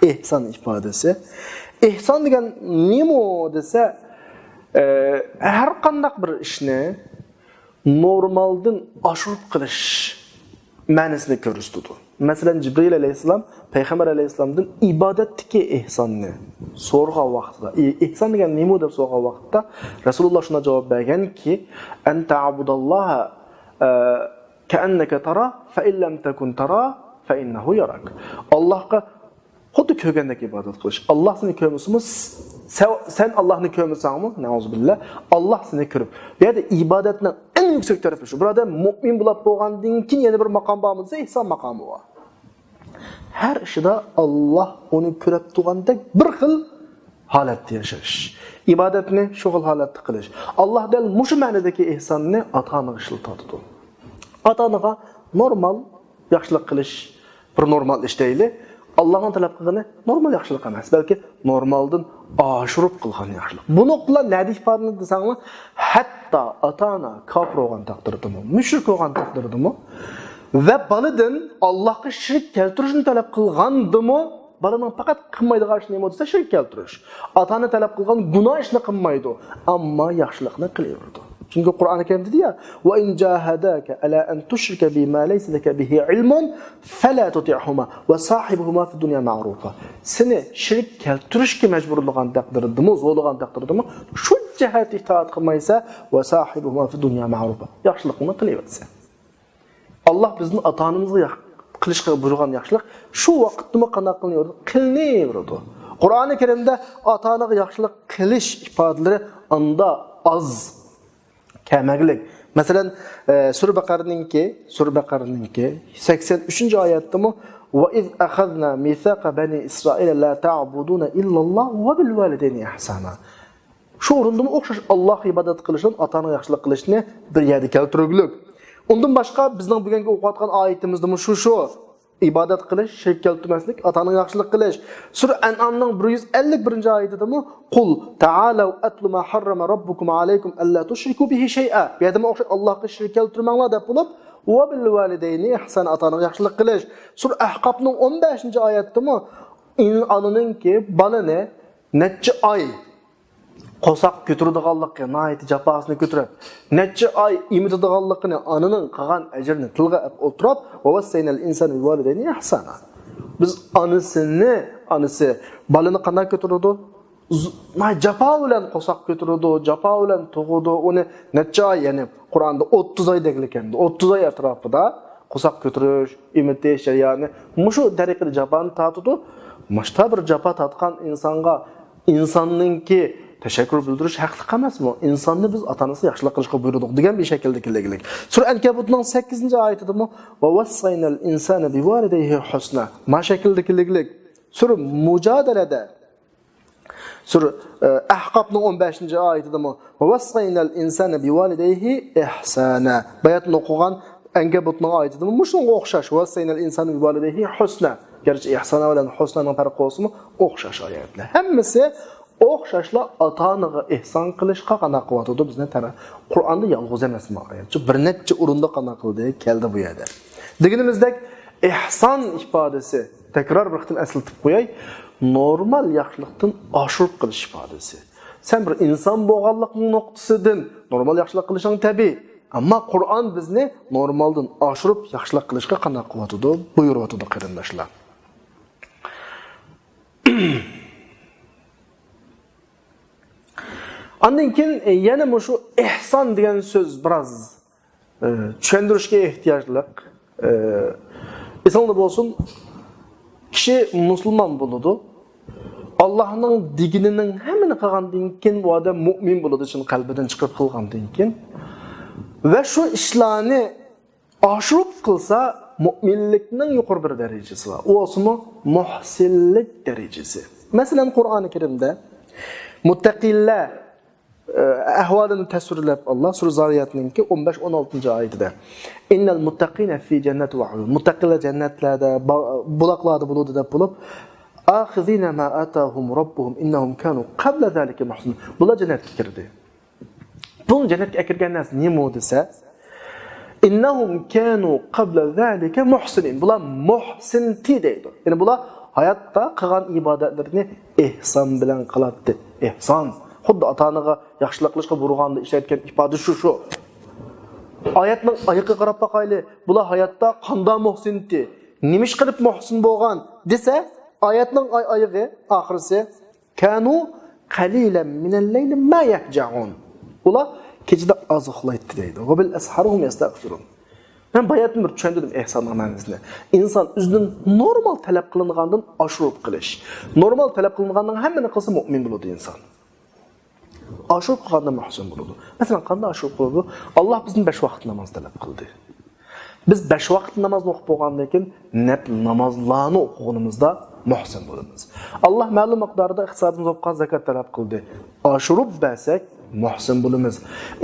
ئېھسان ئىپادىسى. ئېھسان دېگەن نېمە دېسە، ئە، ھەر قانداق بىر ئىشنى نورمالدىن ئاشۇرۇپ قىلىش مەنىسىنى كۆرسىتىدۇ. مەسىلەن، جىبرىئىل ئەلەيھىسسالام پەيغەمبەر ئەلەيھىسسالامدىن ئىبادەتتىكى ئېھساننى سورىغان ۋاقتىدا، ئېھسان دېگەن نېمە دەپ سورىغان ۋاقىتتا، رەسۇلۇللاھ شۇنداق جاۋاب بەرگەنكى، ئەن تەئبۇداللاھە، ئە، كەئەننەكە تارا، فەئىن لەم تەكۇن تارا، فەئىننەھۇ ياراك. ئاللاھقا خۇددى كۆرگەندەك ئىبادەت قىلىش. ئاللاھ سېنى كۆرمىسىمۇ، سەن، سەن ئاللاھنى كۆرمىسەڭمۇ، نەئۇزۇبىللاھ، ئاللاھ سېنى كۆرۈپ. بۇ يەردە ئىبادەتنىڭ ئەڭ يۈكسەك تەرىپى شۇ. بۇرادەر، مۇئمىن بولۇپ بولغاندىن كېيىن يەنە بىر ماقام بارمۇ دېسە، ئېھسان ماقامى بار. ھەر ئىشىدا ئاللاھ ئۇنى كۆرۈپ تۇرغاندەك بىر خىل ھالەتتە ياشاش. ئىبادەتنى شۇ خىل ھالەتتە قىلىش. ئاللاھ دەل مۇشۇ مەنىدىكى ئېھساننى ئاتا-ئانىغا ئىشلىتىۋاتىدۇ. ئاتا-ئانىغا نورمال ياخشىلىق قىلىش بىر نورمال ئىش دەيلى. ئاللاھنىڭ تەلەپ قىلغىنى نورمال ياخشىلىق ئەمەس، بەلكى نورمالدىن ئاشۇرۇپ قىلغان ياخشىلىق. بۇ نۇقتىلار نەدە ئىپادىلىنىدۇ دېسەڭلار، ھەتتا ئاتا-ئانا كاپىر بولغان تەقدىردىمۇ، مۇشرىك بولغان تەقدىردىمۇ ۋە بالىدىن ئاللاھقا شېرىك كەلتۈرۈشنى تەلەپ قىلغاندىمۇ، بالىنىڭ پەقەت قىلمايدىغان ئىشى نېمە دېسە، شېرىك كەلتۈرۈش. ئاتا-ئانا تەلەپ قىلغان گۇناھ ئىشنى قىلمايدۇ، ئەمما ياخشىلىقنى قىلىۋېرىدۇ. چۈنكى قۇرئانى كەرىمدە دېيە، وَإِنْ جَاهَدَاكَ عَلَىٰ أَنْ تُشْرِكَ بِي مَا لَيْسَ لَكَ بِهِ عِلْمٌ فَلَا تُطِعْهُمَا وَصَاحِبْهُمَا فِي الدُّنْيَا مَعْرُوفًا. سېنى شېرىك كەلتۈرۈشكە مەجبۇرلىغان تەقدىردىمۇ، زورلىغان تەقدىردىمۇ، شۇنچە ھەددە ئىتائەت قىلمايسەن، وَصَاحِبْهُمَا فِي الدُّنْيَا مَعْرُوفًا، ياخشىلىقنى قىلىۋەرسەن. ئاللاھ بىزنى ئاتا-ئانىمىزغا ياخ-، قىلىشقا بۇيرۇغان ياخشىلىق شۇ ۋاقىتتىمۇ قانداق قىلىنىۋېرىدۇ؟ قىلىنىۋېرىدۇ. قۇرئانى كەرىمدە ئاتا-ئانىغا ياخشىلىق قىلىش ئىپادىلىرى ئاندا ئاز، كەمەگلىك. مەسىلەن، ئە، سۈرە بەقەرىنىڭكى، سۈرە بەقەرىنىڭكى سەكسەن ئۈچىنچى ئايەتتىمۇ، وَإِذْ أَخَذْنَا مِيثَاقَ بَنِي إِسْرَائِيلَ لَا تَعْبُدُونَ إِلَّا اللَّهَ وَبِالْوَالِدَيْنِ إِحْسَانًا. شۇ ئورۇندىمۇ ئوخشاش ئاللاھقا ئىبادەت قىلىشتىن ئاتا-ئانىغا ياخشىلىق قىلىشنى بىر يەردە كەلتۈرگۈلۈك. ئۇندىن باشقا بىزنىڭ بۈگۈنكى ئوقۇۋاتقان ئايىتىمىزدىمۇ شۇ، شۇ. ئىبادەت قىلىش، شېرىك كەلتۈرمەسلىك، ئاتا-ئانىغا ياخشىلىق قىلىش. سۈرە ئەنئامنىڭ بىر يۈز ئەللىك بىرىنچى ئايىتىدىمۇ، قُلْ تَعَالَوْا أَتْلُ مَا حَرَّمَ رَبُّكُمْ عَلَيْكُمْ أَلَّا تُشْرِكُوا بِهِ شَيْئًا. بۇ يەردىمۇ ئوخشاش ئاللاھقا شېرىك كەلتۈرمەڭلار دەپ بولۇپ، وَبِالْوَالِدَيْنِ إِحْسَانًا، ئاتا-ئانىغا ياخشىلىق قىلىش. سۈرە ئەھقافنىڭ ئون بەشىنچى ئايەتتىمۇ، ئىن-، ئانىنىڭكى بالىنى نەچچە ئاي قورساق كۆتۈرىدىغانلىقى، ناھايىتى جاپاسىنى كۆتۈرۈپ، نەچچە ئاي ئېمىتىدىغانلىقىنى، ئانىنىڭ قىلغان ئەجرىنى تىلغا ئېلىپ ئولتۇرۇپ، وَوَصَّيْنَا الْإِنْسَانَ بِوَالِدَيْهِ إِحْسَانًا. بىز ئانىسىنى، ئانىسى بالىنى قانداق كۆتۈرىدۇ؟ ز-، ناھايىتى جاپا بىلەن قورساق كۆتۈرىدۇ، جاپا بىلەن تۇغىدۇ، ئۇنى نەچچە ئاي، يەنى قۇرئاندا ئوتتۇز ئاي دېگىلىكەن، ئوتتۇز ئاي ئەتراپىدا قورساق كۆتۈرۈش، ئېمىتىش جەريانى مۇشۇ تەرىقىدە جاپانى تارتىدۇ. مۇشتا بىر جاپا تارتقان ئىنسانغا ئىنساننىڭكى تەشەككۈر بىلدۈرۈش ھەقلىق ئەمەسمۇ؟ ئىنساننى بىز ئاتا-ئانىسىغا ياخشىلىق قىلىشقا بۇيرۇدۇق دېگەن بىر شەكىلدە كېلىگلىك. سۈرە ئەنكەبۇتنىڭ سەككىزىنچى ئايىتىدىمۇ، وَوَصَّيْنَا الْإِنْسَانَ بِوَالِدَيْهِ حُسْنًا. ما شەكىلدە كېلىگلىك. سۈرە مۇجادىلەدە، سۈرە، ئە، ئەھقافنىڭ ئون بەشىنچى ئايىتىدىمۇ، وَوَصَّيْنَا الْإِنْسَانَ بِوَالِدَيْهِ إِحْسَانًا. باياتىن ئوقۇغان ئەنكەبۇتنىڭ ئايىتىدىمۇ مۇشۇنىڭغا ئوخشاش، وَوَصَّيْنَا الْإِنْسَانَ بِوَالِدَيْهِ حُسْنًا. گەرچە ئىھسانا بىلەن ھۇسنانىڭ پەرقى بولسىمۇ، ئوخشاش ئايەتلەر. ھەممىسى ئوخشاشلا ئاتا-ئانىغا ئېھسان قىلىشقا قانداق قىلىۋاتىدۇ بىزنى تەرە-، قۇرئاندا يالغۇز ئەمەس ما ئايەت. شۇ بىر نەچچە ئورۇندا قانداق قىلدى، كەلدى بۇ يەردە. دېگىنىمىزدەك، ئېھسان ئىپادىسى، تەكرار بىر قېتىم ئەسلىتىپ قوياي، نورمال ياخشىلىقتىن ئاشۇرۇپ قىلىش ئىپادىسى. سەن بىر ئىنسان بولغانلىقنىڭ نۇقتىسىدىن نورمال ياخشىلىق قىلىشىڭ تەبىئىي. ئەمما قۇرئان بىزنى نورمالدىن ئاشۇرۇپ ياخشىلىق قىلىشقا قانداق قىلىۋاتىدۇ؟ بۇيرۇۋاتىدۇ، قېرىنداشلار. ئاندىن كېيىن، ئە، يەنە مۇشۇ ئېھسان دېگەن سۆز بىراز، ئە، چۈشەندۈرۈشكە ئېھتىياجلىق. ئە، ئېسىڭدە بولسۇن، كىشى مۇسۇلمان بولىدۇ. ئاللاھنىڭ دېگىنىنىڭ ھەممىنى قىلغاندىن كېيىن بۇ ئادەم مۇئمىن بولىدۇ، چىن قەلبىدىن چىقىرىپ قىلغاندىن كېيىن. ۋە شۇ ئىشلارنى ئاشۇرۇپ قىلسا، مۇئمىنلىكنىڭ يۇقىرى بىر دەرىجىسى بار. ئۇ بولسىمۇ مۇھسىنلىك دەرىجىسى. مەسىلەن، قۇرئانى كەرىمدە مۇتتەقىلەر، ئە، ئەھۋالىنى تەسۋىرلەپ، ئاللا سۈرە زارىياتنىڭكى ئون بەش، ئون ئالتىنچى ئايىتىدە، «ئىننەل مۇتتەقىنە فى جەننەت ۋە ئۇيۇن.» مۇتتەقىلەر جەننەتلەردە، با-، بۇلاقلاردا بولىدۇ دەپ بولۇپ، «ئاخىزىنە ما ئاتاھۇم رەببۇھۇم ئىننەھۇم كانۇ قەبلە زالىكە مۇھسىنىن.» بۇلار جەننەتكە كىردى. بۇنى جەننەتكە ئەكىرگەن نەرسە نېمە دېسە، «ئىننەھۇم كانۇ قەبلە زالىكە مۇھسىنىن.» بۇلار مۇھسىنتى دەيدۇ. يەنى بۇلار ھاياتتا قىلغان ئىبادەتلىرىنى ئېھسان بىلەن قىلاتتى. ئېھسان. خۇددى ئاتا-ئانىغا ياخشىلىق قىلىشقا بۇيرۇغاندا ئىشلەتكەن ئىپادە شۇ، شۇ. ئايەتنىڭ ئايىغىغا قاراپ باقايلى. بۇلار ھاياتتا قاندا مۇھسىنتى؟ نېمە ئىش قىلىپ مۇھسىن بولغان دېسە، ئايەتنىڭ ئاي-، ئايىغى، ئاخىرسى، «كانۇ قەلىلەن مىنەل لەيلى ما يەھجەئۇن.» ئۇلار كېچىدە ئاز ئۇخلايتتى دەيدۇ. «ۋە بىل ئەسھارىھۇم يەستەغفىرۇن.» مەن باياتىن بىر چۈشەندۈردۈم ئېھساننىڭ مەنىسىنى. ئىنسان ئۆزىدىن نورمال تەلەپ قىلىنغاندىن ئاشۇرۇپ قىلىش. نورمال تەلەپ قىلىنغاننىڭ ھەممىنى قىلسا مۇئمىن بولىدۇ ئىنسان. ئاشۇرۇپ قىلغاندا مۇھسىن بولىدۇ. مەسىلەن، قانداق ئاشۇرۇپ قىلىدۇ؟ ئاللا بىزدىن بەش ۋاقىت ناماز تەلەپ قىلدى. بىز بەش ۋاقىت نامازنى ئوقۇپ بولغاندىن كېيىن نەپىل نامازلارنى ئوقۇغىنىمىزدا مۇھسىن بولىمىز. ئاللا مەلۇم مىقداردا ئىقتىسادىمىز بولۇپ قالغان زاكات تەلەپ قىلدى. ئاشۇرۇپ بەرسەك مۇھسىن بولىمىز.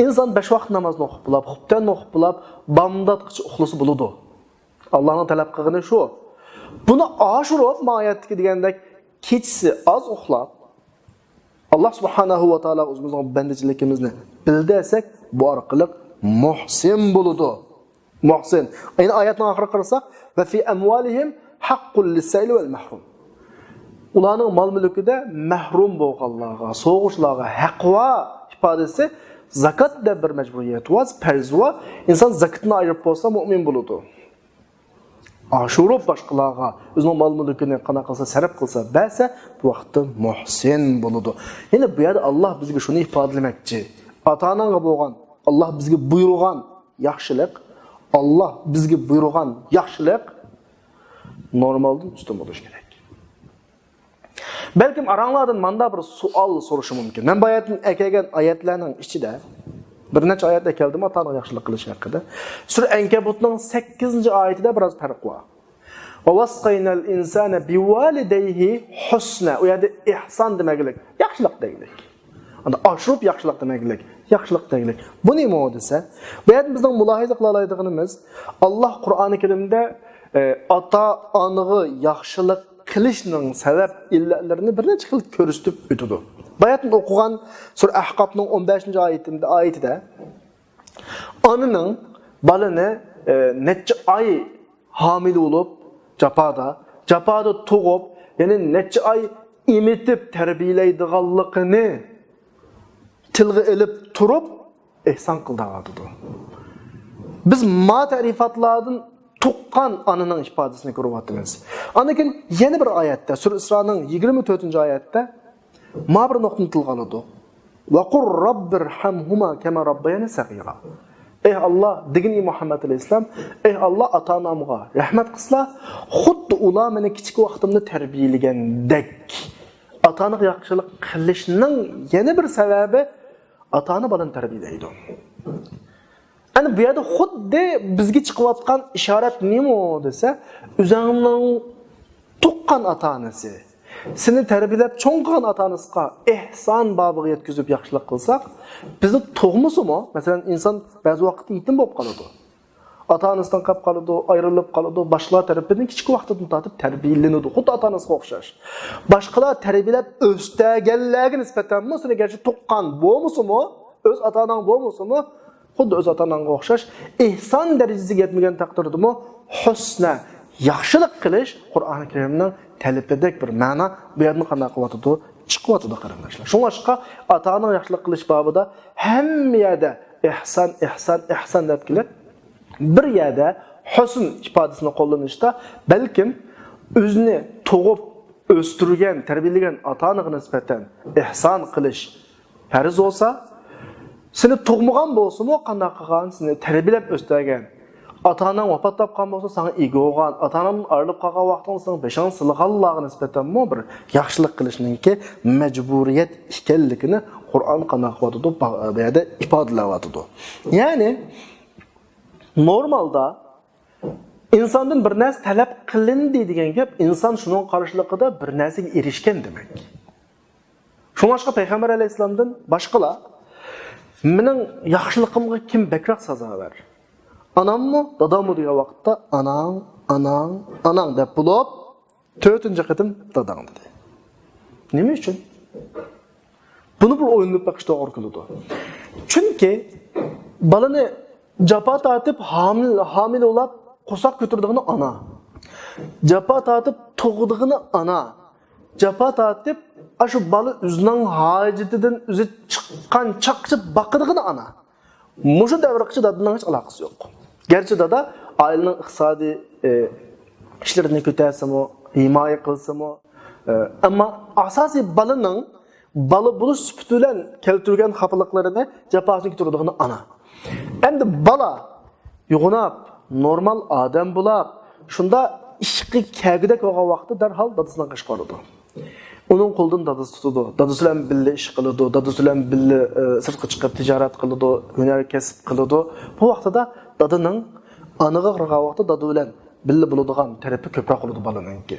ئىنسان بەش ۋاقىت نامازنى ئوقۇپ بولاپ، خۇپتەننى ئوقۇپ بولاپ، بامداتقىچە ئۇخلىسا بولىدۇ. ئاللانىڭ تەلەپ قىلغىنى شۇ. بۇنى ئاشۇرۇپ، ماڭا ئايەتتىكى دېگەندەك كېچىسى ئاز ئۇخلاپ، ئاللا سۇبھانەھۇ ۋە تائالا ئۆزىمىزنىڭ بەندىچىلىكىمىزنى بىلدۈرسەك، بۇ ئارقىلىق مۇھسىن بولىدۇ. مۇھسىن. يەنە ئايەتنىڭ ئاخىرىغا قارىساق، «ۋە فى ئەمۋالىھىم ھەققۇن لىسسائىلى ۋەل مەھرۇم.» ئۇلارنىڭ مال-مۈلكىدە مەھرۇم بولغانلارغا، سورىغۇچىلارغا ھەق بار ئىپادىسى، زاكات دەپ بىر مەجبۇرىيەت بار، پەرز بار. ئىنسان زاكىتىنى ئايرىپ بولسا مۇئمىن بولىدۇ. ئاشۇرۇپ باشقىلارغا ئۆزىنىڭ مال-مۈلكىنى قانداق قىلسا، سەرپ قىلسا، بەرسە، بۇ ۋاقىتتا مۇھسىن بولىدۇ. يەنى بۇ يەردە ئاللا بىزگە شۇنى ئىپادىلىمەكچى. ئاتا-ئاناڭغا بولغان، ئاللا بىزگە بۇيرۇغان ياخشىلىق، ئاللا بىزگە بۇيرۇغان ياخشىلىق نورمالدىن ئۈستۈن بولۇشى كېرەك. بەلكىم ئاراڭلاردىن ماندا بىر سوئال سورىشى مۇمكىن. مەن باياتىن ئەكەلگەن ئايەتلەرنىڭ ئىچىدە بىر نەچچە ئايەت ئەكەلدىم ئاتا-ئانىغا ياخشىلىق قىلىش ھەققىدە. سۈرە ئەنكەبۇتنىڭ سەككىزىنچى ئايىتىدە بىراز پەرق بار. «ۋە ۋەسسەينەل ئىنسانە بىۋالىدەيھى ھۇسنە.» ئۇ يەردە ئېھسان دېمەگلىك، ياخشىلىق دەگلىك. ئاندا ئاشۇرۇپ ياخشىلىق دېمەگلىك، ياخشىلىق دەگلىك. بۇ نېمە دېسە، بۇ يەردە بىزنىڭ مۇلاھىزە قىلالايدىغىنىمىز، ئاللا قۇرئانى كەرىمدە، ئە، ئاتا-ئانىغا ياخشىلىق قىلىشنىڭ سەۋەب ئىللەتلىرىنى بىر نەچچە خىل كۆرسىتىپ ئۆتىدۇ. باياتىن ئوقۇغان سۈرە ئەھقاپنىڭ ئون بەشىنچى ئايىتىدە، ئايىتىدە ئانىنىڭ بالىنى، ئە، نەچچە ئاي ھامىلە بولۇپ، جاپادا، جاپادا تۇغۇپ، يەنى نەچچە ئاي ئېمىتىپ تەربىيەلەيدىغانلىقىنى تىلغا ئېلىپ تۇرۇپ، ئېھسان قىلدى دەۋاتىدۇ. بىز ما تەرىپاتلاردىن تۇغقان ئانىنىڭ ئىپادىسىنى كۆرۈۋاتىمىز. ئاندىن كېيىن يەنە بىر ئايەتتە، سۈرە ئىسرانىڭ يىگىرمە تۆتىنچى ئايەتتە ما بىر نۇقتىنى تىلغا ئالىدۇ. «ۋە قۇل رەببىرھەمھۇما كەما رەببەيانى سەغىرا.» ئەي ئاللا، دېگىن ئى مۇھەممەد ئەلەيھىسسالام، ئەي ئاللا، ئاتا-ئانامغا رەھمەت قىلسىلا، خۇددى ئۇلار مېنى كىچىك ۋاقتىمدا تەربىيەلىگەندەك. ئاتا-ئانىغا ياخشىلىق قىلىشنىڭ يەنە بىر سەۋەبى، ئاتا-ئانا بالىنى تەربىيەلەيدۇ. ئەنە بۇ يەردە خۇددى بىزگە چىقىۋاتقان ئىشارەت نېمە دېسە، ئۆزۈڭنىڭ تۇغقان ئاتا-ئانىسى، سېنى تەربىيەلەپ چوڭ قىلغان ئاتا-ئانىسىغا ئېھسان بابىغا يەتكۈزۈپ ياخشىلىق قىلساق، بىزنى تۇغمىسىمۇ، مەسىلەن، ئىنسان بەزى ۋاقىتتا يېتىم بولۇپ قالىدۇ. ئاتا-ئانىسىدىن قېلىپ قالىدۇ، ئايرىلىپ قالىدۇ، باشقىلار تەرىپىدىن كىچىك ۋاقتىدىن تارتىپ تەربىيەلىنىدۇ، خۇددى ئاتا-ئانىسىغا ئوخشاش. باشقىلار تەربىيەلەپ ئۆستۈرگەنلەرگە نىسبەتەنمۇ سېنى گەرچە تۇغقان بولمىسىمۇ، ئۆز ئاتا-ئاناڭ بولمىسىمۇ، خۇددى ئۆز ئاتا-ئاناڭغا ئوخشاش ئېھسان دەرىجىسىگە يەتمىگەن تەقدىردىمۇ ھۇسنە، ياخشىلىق قىلىش قۇرئانى كەرىمنىڭ تەلىپىدەك بىر مەنا بۇ يەردىن قانداق قىلىۋاتىدۇ؟ چىقىۋاتىدۇ، قېرىنداشلار. شۇڭلاشقا ئاتا-ئانىغا ياخشىلىق قىلىش بابىدا ھەممە يەردە ئېھسان، ئېھسان، ئېھسان دەپ كېلىپ، بىر يەردە ھۇسن ئىپادىسىنى قوللىنىشتا بەلكىم ئۆزىنى تۇغۇپ، ئۆستۈرگەن، تەربىيەلىگەن ئاتا-ئانىغا نىسبەتەن ئېھسان قىلىش پەرز بولسا، سېنى تۇغمىغان بولسىمۇ، قانداق قىلغان، سېنى تەربىيەلەپ ئۆستۈرگەن ئاتا-ئاناڭ ۋاپات تاپقان بولسا، ساڭا ئىگە بولغان، ئاتا-ئاناڭدىن ئايرىلىپ قالغان ۋاقتىڭدا سېنىڭ بېشىڭنى سىلىغانلارغا نىسبەتەنمۇ بىر ياخشىلىق قىلىشنىڭكى مەجبۇرىيەت ئىكەنلىكىنى قۇرئان قانداق قىلىۋاتىدۇ؟ بۇ يەردە ئىپادىلەۋاتىدۇ. يەنى نورمالدا ئىنساندىن بىر نەرسە تەلەپ قىلىندى دېگەن گەپ، ئىنسان شۇنىڭ قارشىلىقىدا بىر نەرسىگە ئېرىشكەن دېمەك. شۇڭلاشقا پەيغەمبەر ئەلەيھىسسالامدىن باشقىلار، مېنىڭ ياخشىلىقىمغا كىم بەكرەك سازاۋەر؟ ئاناممۇ، داداممۇ دېگەن ۋاقىتتا، ئاناڭ، ئاناڭ، ئاناڭ دەپ بولۇپ، تۆتىنچى قېتىم داداڭ دېدى. نېمە ئۈچۈن؟ بۇنى بىر ئويلىنىپ بېقىش توغرا كېلىدۇ. چۈنكى بالىنى جاپا تارتىپ ھامىلە، ھامىلە بولاپ قورساق كۆتۈرىدىغىنى ئانا. جاپا تارتىپ تۇغىدىغىنى ئانا. جاپا تارتىپ، ئاشۇ بالا ئۆزىنىڭ ھاجىتىدىن ئۆزى چىققان چاقچە باقىدىغىنى ئانا. مۇشۇ دەۋرگىچە دادىنىڭ ھېچ ئالاقىسى يوق. گەرچە دادا ئائىلىنىڭ ئىقتىسادىي، ئى، ئىشلىرىنى كۆتەرسىمۇ، ھىمايە قىلسىمۇ، ئى، ئەمما ئاساسىي بالىنىڭ بالا بولۇش سۈپىتى بىلەن كەلتۈرگەن خاپىلىقلىرىنى، جاپاسىنى كۆتۈرىدىغىنى ئانا. ئەمدى بالا يوغىناپ، نورمال ئادەم بولاپ، شۇنداق ئىشقا كەلگۈدەك بولغان ۋاقىتتا دەرھال دادىسىنىڭ قېشىغا بارىدۇ. ئۇنىڭ قولىدىن دادىسى تۇتىدۇ. دادىسى بىلەن بىللە ئىش قىلىدۇ. دادىسى بىلەن بىللە، ئى، سىرتقا چىقىپ تىجارەت قىلىدۇ، ھۈنەر كەسىپ قىلىدۇ. بۇ ۋاقتىدا دادىنىڭ ئانىغا قارىغان ۋاقىتتا دادا بىلەن بىللە بولىدىغان تەرىپى كۆپرەك بولىدۇ بالىنىڭكى.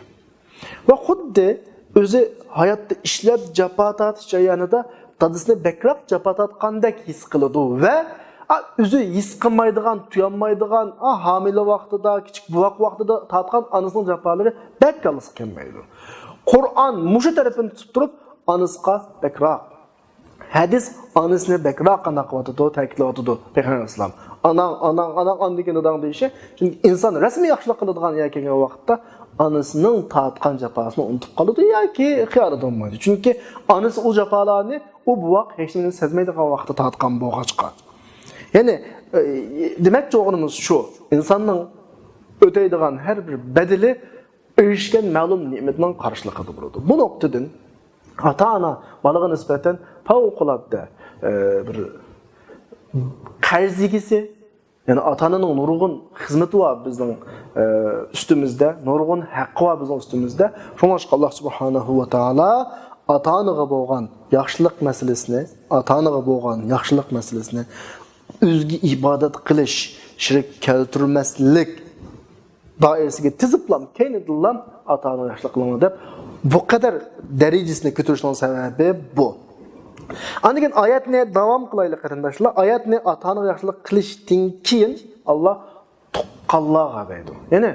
ۋە خۇددى ئۆزى ھاياتتا ئىشلەپ جاپا تارتىش جەريانىدا دادىسىنى بەكرەك جاپا تارتقاندەك ھېس قىلىدۇ ۋە، ئا، ئۆزى ھېس قىلمايدىغان، تۇيالمايدىغان، ئا، ھامىلە ۋاقتىدا، كىچىك بوۋاق ۋاقتىدا تارتقان ئانىسىنىڭ جاپالىرى بەك كاللىسىغا كەلمەيدۇ. قۇرئان مۇشۇ تەرىپىنى تۇتۇپ تۇرۇپ، ئانىسىغا بەكرەك. ھەدىس ئانىسىنى بەكرەك قانداق قىلىۋاتىدۇ، تەكىتلەۋاتىدۇ پەيغەمبەر ئەلەيھىسسالام. ئاناڭ، ئاناڭ، ئاناڭ، ئاندىن كېيىن داداڭ دېيىشى. چۈنكى ئىنسان رەسمىي ياخشىلىق قىلىدىغان يەرگە كەلگەن ۋاقىتتا ئانىسىنىڭ تارتقان جاپاسىنى ئۇنتۇپ قالىدۇ ياكى خىيالىدا بولمايدۇ. چۈنكى ئانىسى ئۇ جاپالارنى ئۇ بوۋاق ھېچ نېمىنى سەزمەيدىغان ۋاقىتتا تارتقان بولغاچقا. يەنى، ئى، دېمەكچى بولغىنىمىز شۇ، ئىنساننىڭ ئۆتەيدىغان ھەر بىر بەدىلى ئېرىشكەن مەلۇم نېمىتىنىڭ قارشىلىقىدا بولىدۇ. بۇ نۇقتىدىن ئاتا-ئانا بالىغا نىسبەتەن پەۋقۇلئاددە، ئى، بىر قەرز ئىگىسى، يەنى ئاتا-ئانىنىڭ نۇرغۇن خىزمىتى بار بىزنىڭ، ئى، ئۈستىمىزدە، نۇرغۇن ھەققى بار بىزنىڭ ئۈستىمىزدە. شۇڭلاشقا ئاللا سۇبھانەھۇ ۋە تائالا ئاتا-ئانىغا بولغان ياخشىلىق مەسىلىسىنى، ئاتا-ئانىغا بولغان ياخشىلىق مەسىلىسىنى ئۆزىگە ئىبادەت قىلىش، شېرىك كەلتۈرمەسلىك دائىرىسىگە تىزىپلام، كەينىدىنلام ئاتا-ئانىغا ياخشىلىق قىلىڭلار دەپ بۇ قەدەر دەرىجىسىنى كۆتۈرۈشنىڭ سەۋەبى بۇ. ئاندىن كېيىن ئايەتنى داۋام قىلايلى قېرىنداشلار. ئايەتنى ئاتا-ئانىغا ياخشىلىق قىلىشتىن كېيىن ئاللا تۇغقانلارغا دەيدۇ. يەنى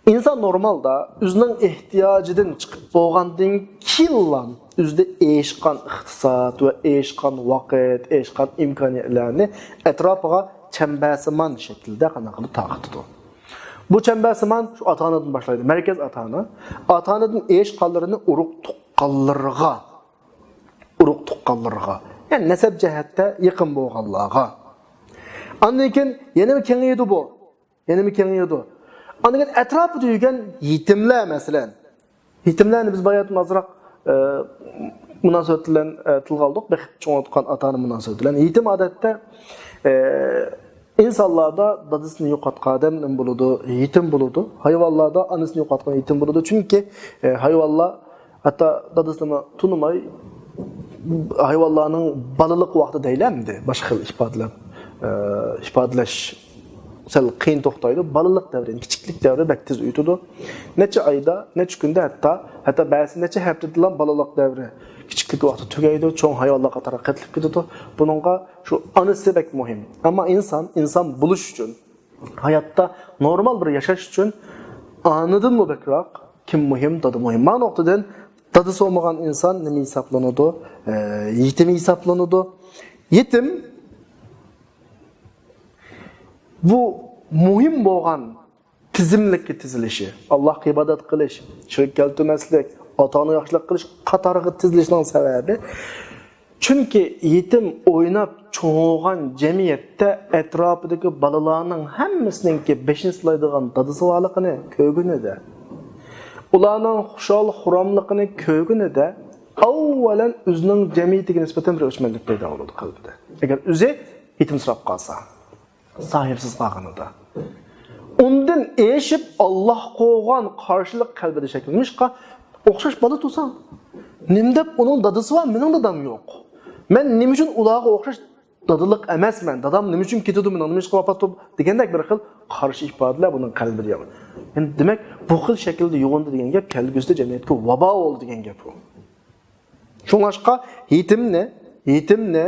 ئىنسان نورمالدا ئۆزىنىڭ ئېھتىياجىدىن چىقىپ بولغاندىن كېيىنلا ئۆزىدە ئېشىققان ئىقتىساد ۋە ئېشىققان ۋاقىت، ئېشىققان ئىمكانىيەتلەرنى ئەتراپىغا چەمبەرسىمان شەكىلدە قانداق قىلىپ تارقىتىدۇ. بۇ چەمبەرسىمان شۇ ئاتا-ئانىدىن باشلايدۇ. مەركەز ئاتا-ئانا. ئاتا-ئانىدىن ئېشىققانلىرىنى ئۇرۇق تۇغقانلىرىغا، ئۇرۇق تۇغقانلىرىغا، يەنى نەسەب جەھەتتە يېقىن بولغانلارغا. ئاندىن كېيىن يەنە بىر كېڭىيىدۇ بۇ. يەنە بىر كېڭىيىدۇ. ئاندىن كېيىن ئەتراپىدا يۈرگەن يېتىملەر، مەسىلەن. يېتىملەرنى بىز باياتىن ئازراق، ئە، مۇناسىۋەت بىلەن، ئە، تىلغا ئالدۇق. بېقىپ چوڭايتقان ئاتا-ئانا مۇناسىۋىتى بىلەن. يېتىم ئادەتتە، ئە، ئىنسانلاردا دادىسىنى يوقاتقان ئادەم نېمە بولىدۇ؟ يېتىم بولىدۇ. ھايۋانلاردا ئانىسىنى يوقاتقان يېتىم بولىدۇ. چۈنكى، ئە، ھايۋانلار ھەتتا دادىسىنىمۇ تونۇماي، ھايۋانلارنىڭ بالىلىق ۋاقتى دەيلى ئەمدى، باشقا خىل ئىپادىلەپ، ئە، ئىپادىلەش سەل قىيىن توختايدۇ. بالىلىق دەۋرى، كىچىكلىك دەۋرى بەك تېز ئۆتىدۇ. نەچچە ئايدا، نەچچە كۈندە، ھەتتا، ھەتتا بەزىسى نەچچە ھەپتىدىلا بالىلىق دەۋرى، كىچىكلىك ۋاقتى تۈگەيدۇ، چوڭ ھايۋانلار قاتارىغا قېتىلىپ كېتىدۇ. بۇنىڭغا شۇ ئانىسى بەك مۇھىم. ئەمما ئىنسان، ئىنسان بولۇش ئۈچۈن، ھاياتتا نورمال بىر ياشاش ئۈچۈن ئانىدىنمۇ بەكرەك كىم مۇھىم؟ دادا مۇھىم. مانا نۇقتىدىن دادىسى بولمىغان ئىنسان نېمە ھېسابلىنىدۇ؟ ئە، يېتىم ھېسابلىنىدۇ. يېتىم بۇ مۇھىم بولغان تىزىملىككە تىزىلىشى، ئاللاھقا ئىبادەت قىلىش، شېرىك كەلتۈرمەسلىك، ئاتا-ئانىغا ياخشىلىق قىلىش قاتارىغا تىزىلىشنىڭ سەۋەبى، چۈنكى يېتىم ئويناپ چوڭ بولغان جەمئىيەتتە ئەتراپىدىكى بالىلارنىڭ ھەممىسىنىڭكى بېشىنى سىلايدىغان دادىسى بارلىقىنى كۆرگىنىدە، ئۇلارنىڭ خۇشال-خۇراملىقىنى كۆرگىنىدە، ئاۋۋالەن ئۆزىنىڭ جەمئىيىتىگە نىسبەتەن بىر ئۆچمەنلىك پەيدا بولىدۇ قەلبىدە. ئەگەر ئۆزى يېتىمسىراپ قالسا، ساھىبسىز قالغىنىدا، ئۇندىن ئېشىپ ئاللاھ قوغان قارشىلىق قەلبىدە شەكىللىنىشقا ئوخشاش بالا تۇرساڭ، نېمە دەپ ئۇنىڭ دادىسى بار، مېنىڭ دادام يوق. مەن نېمە ئۈچۈن ئۇلارغا ئوخشاش دادىلىق ئەمەسمەن، دادام نېمە ئۈچۈن كېتىدۇ، مېنىڭ نېمە ئىشقا ۋاپات بولۇپ دېگەندەك بىر خىل قارشى ئىپادىلەر بۇنىڭ قەلبىدە ياغىدۇ. يەنى دېمەك، بۇ خىل شەكىلدە يۇغۇندى دېگەن گەپ كەلگۈسىدە جەمئىيەتكە ۋابا بولدى دېگەن گەپ بۇ. شۇڭلاشقا يېتىمنى، يېتىمنى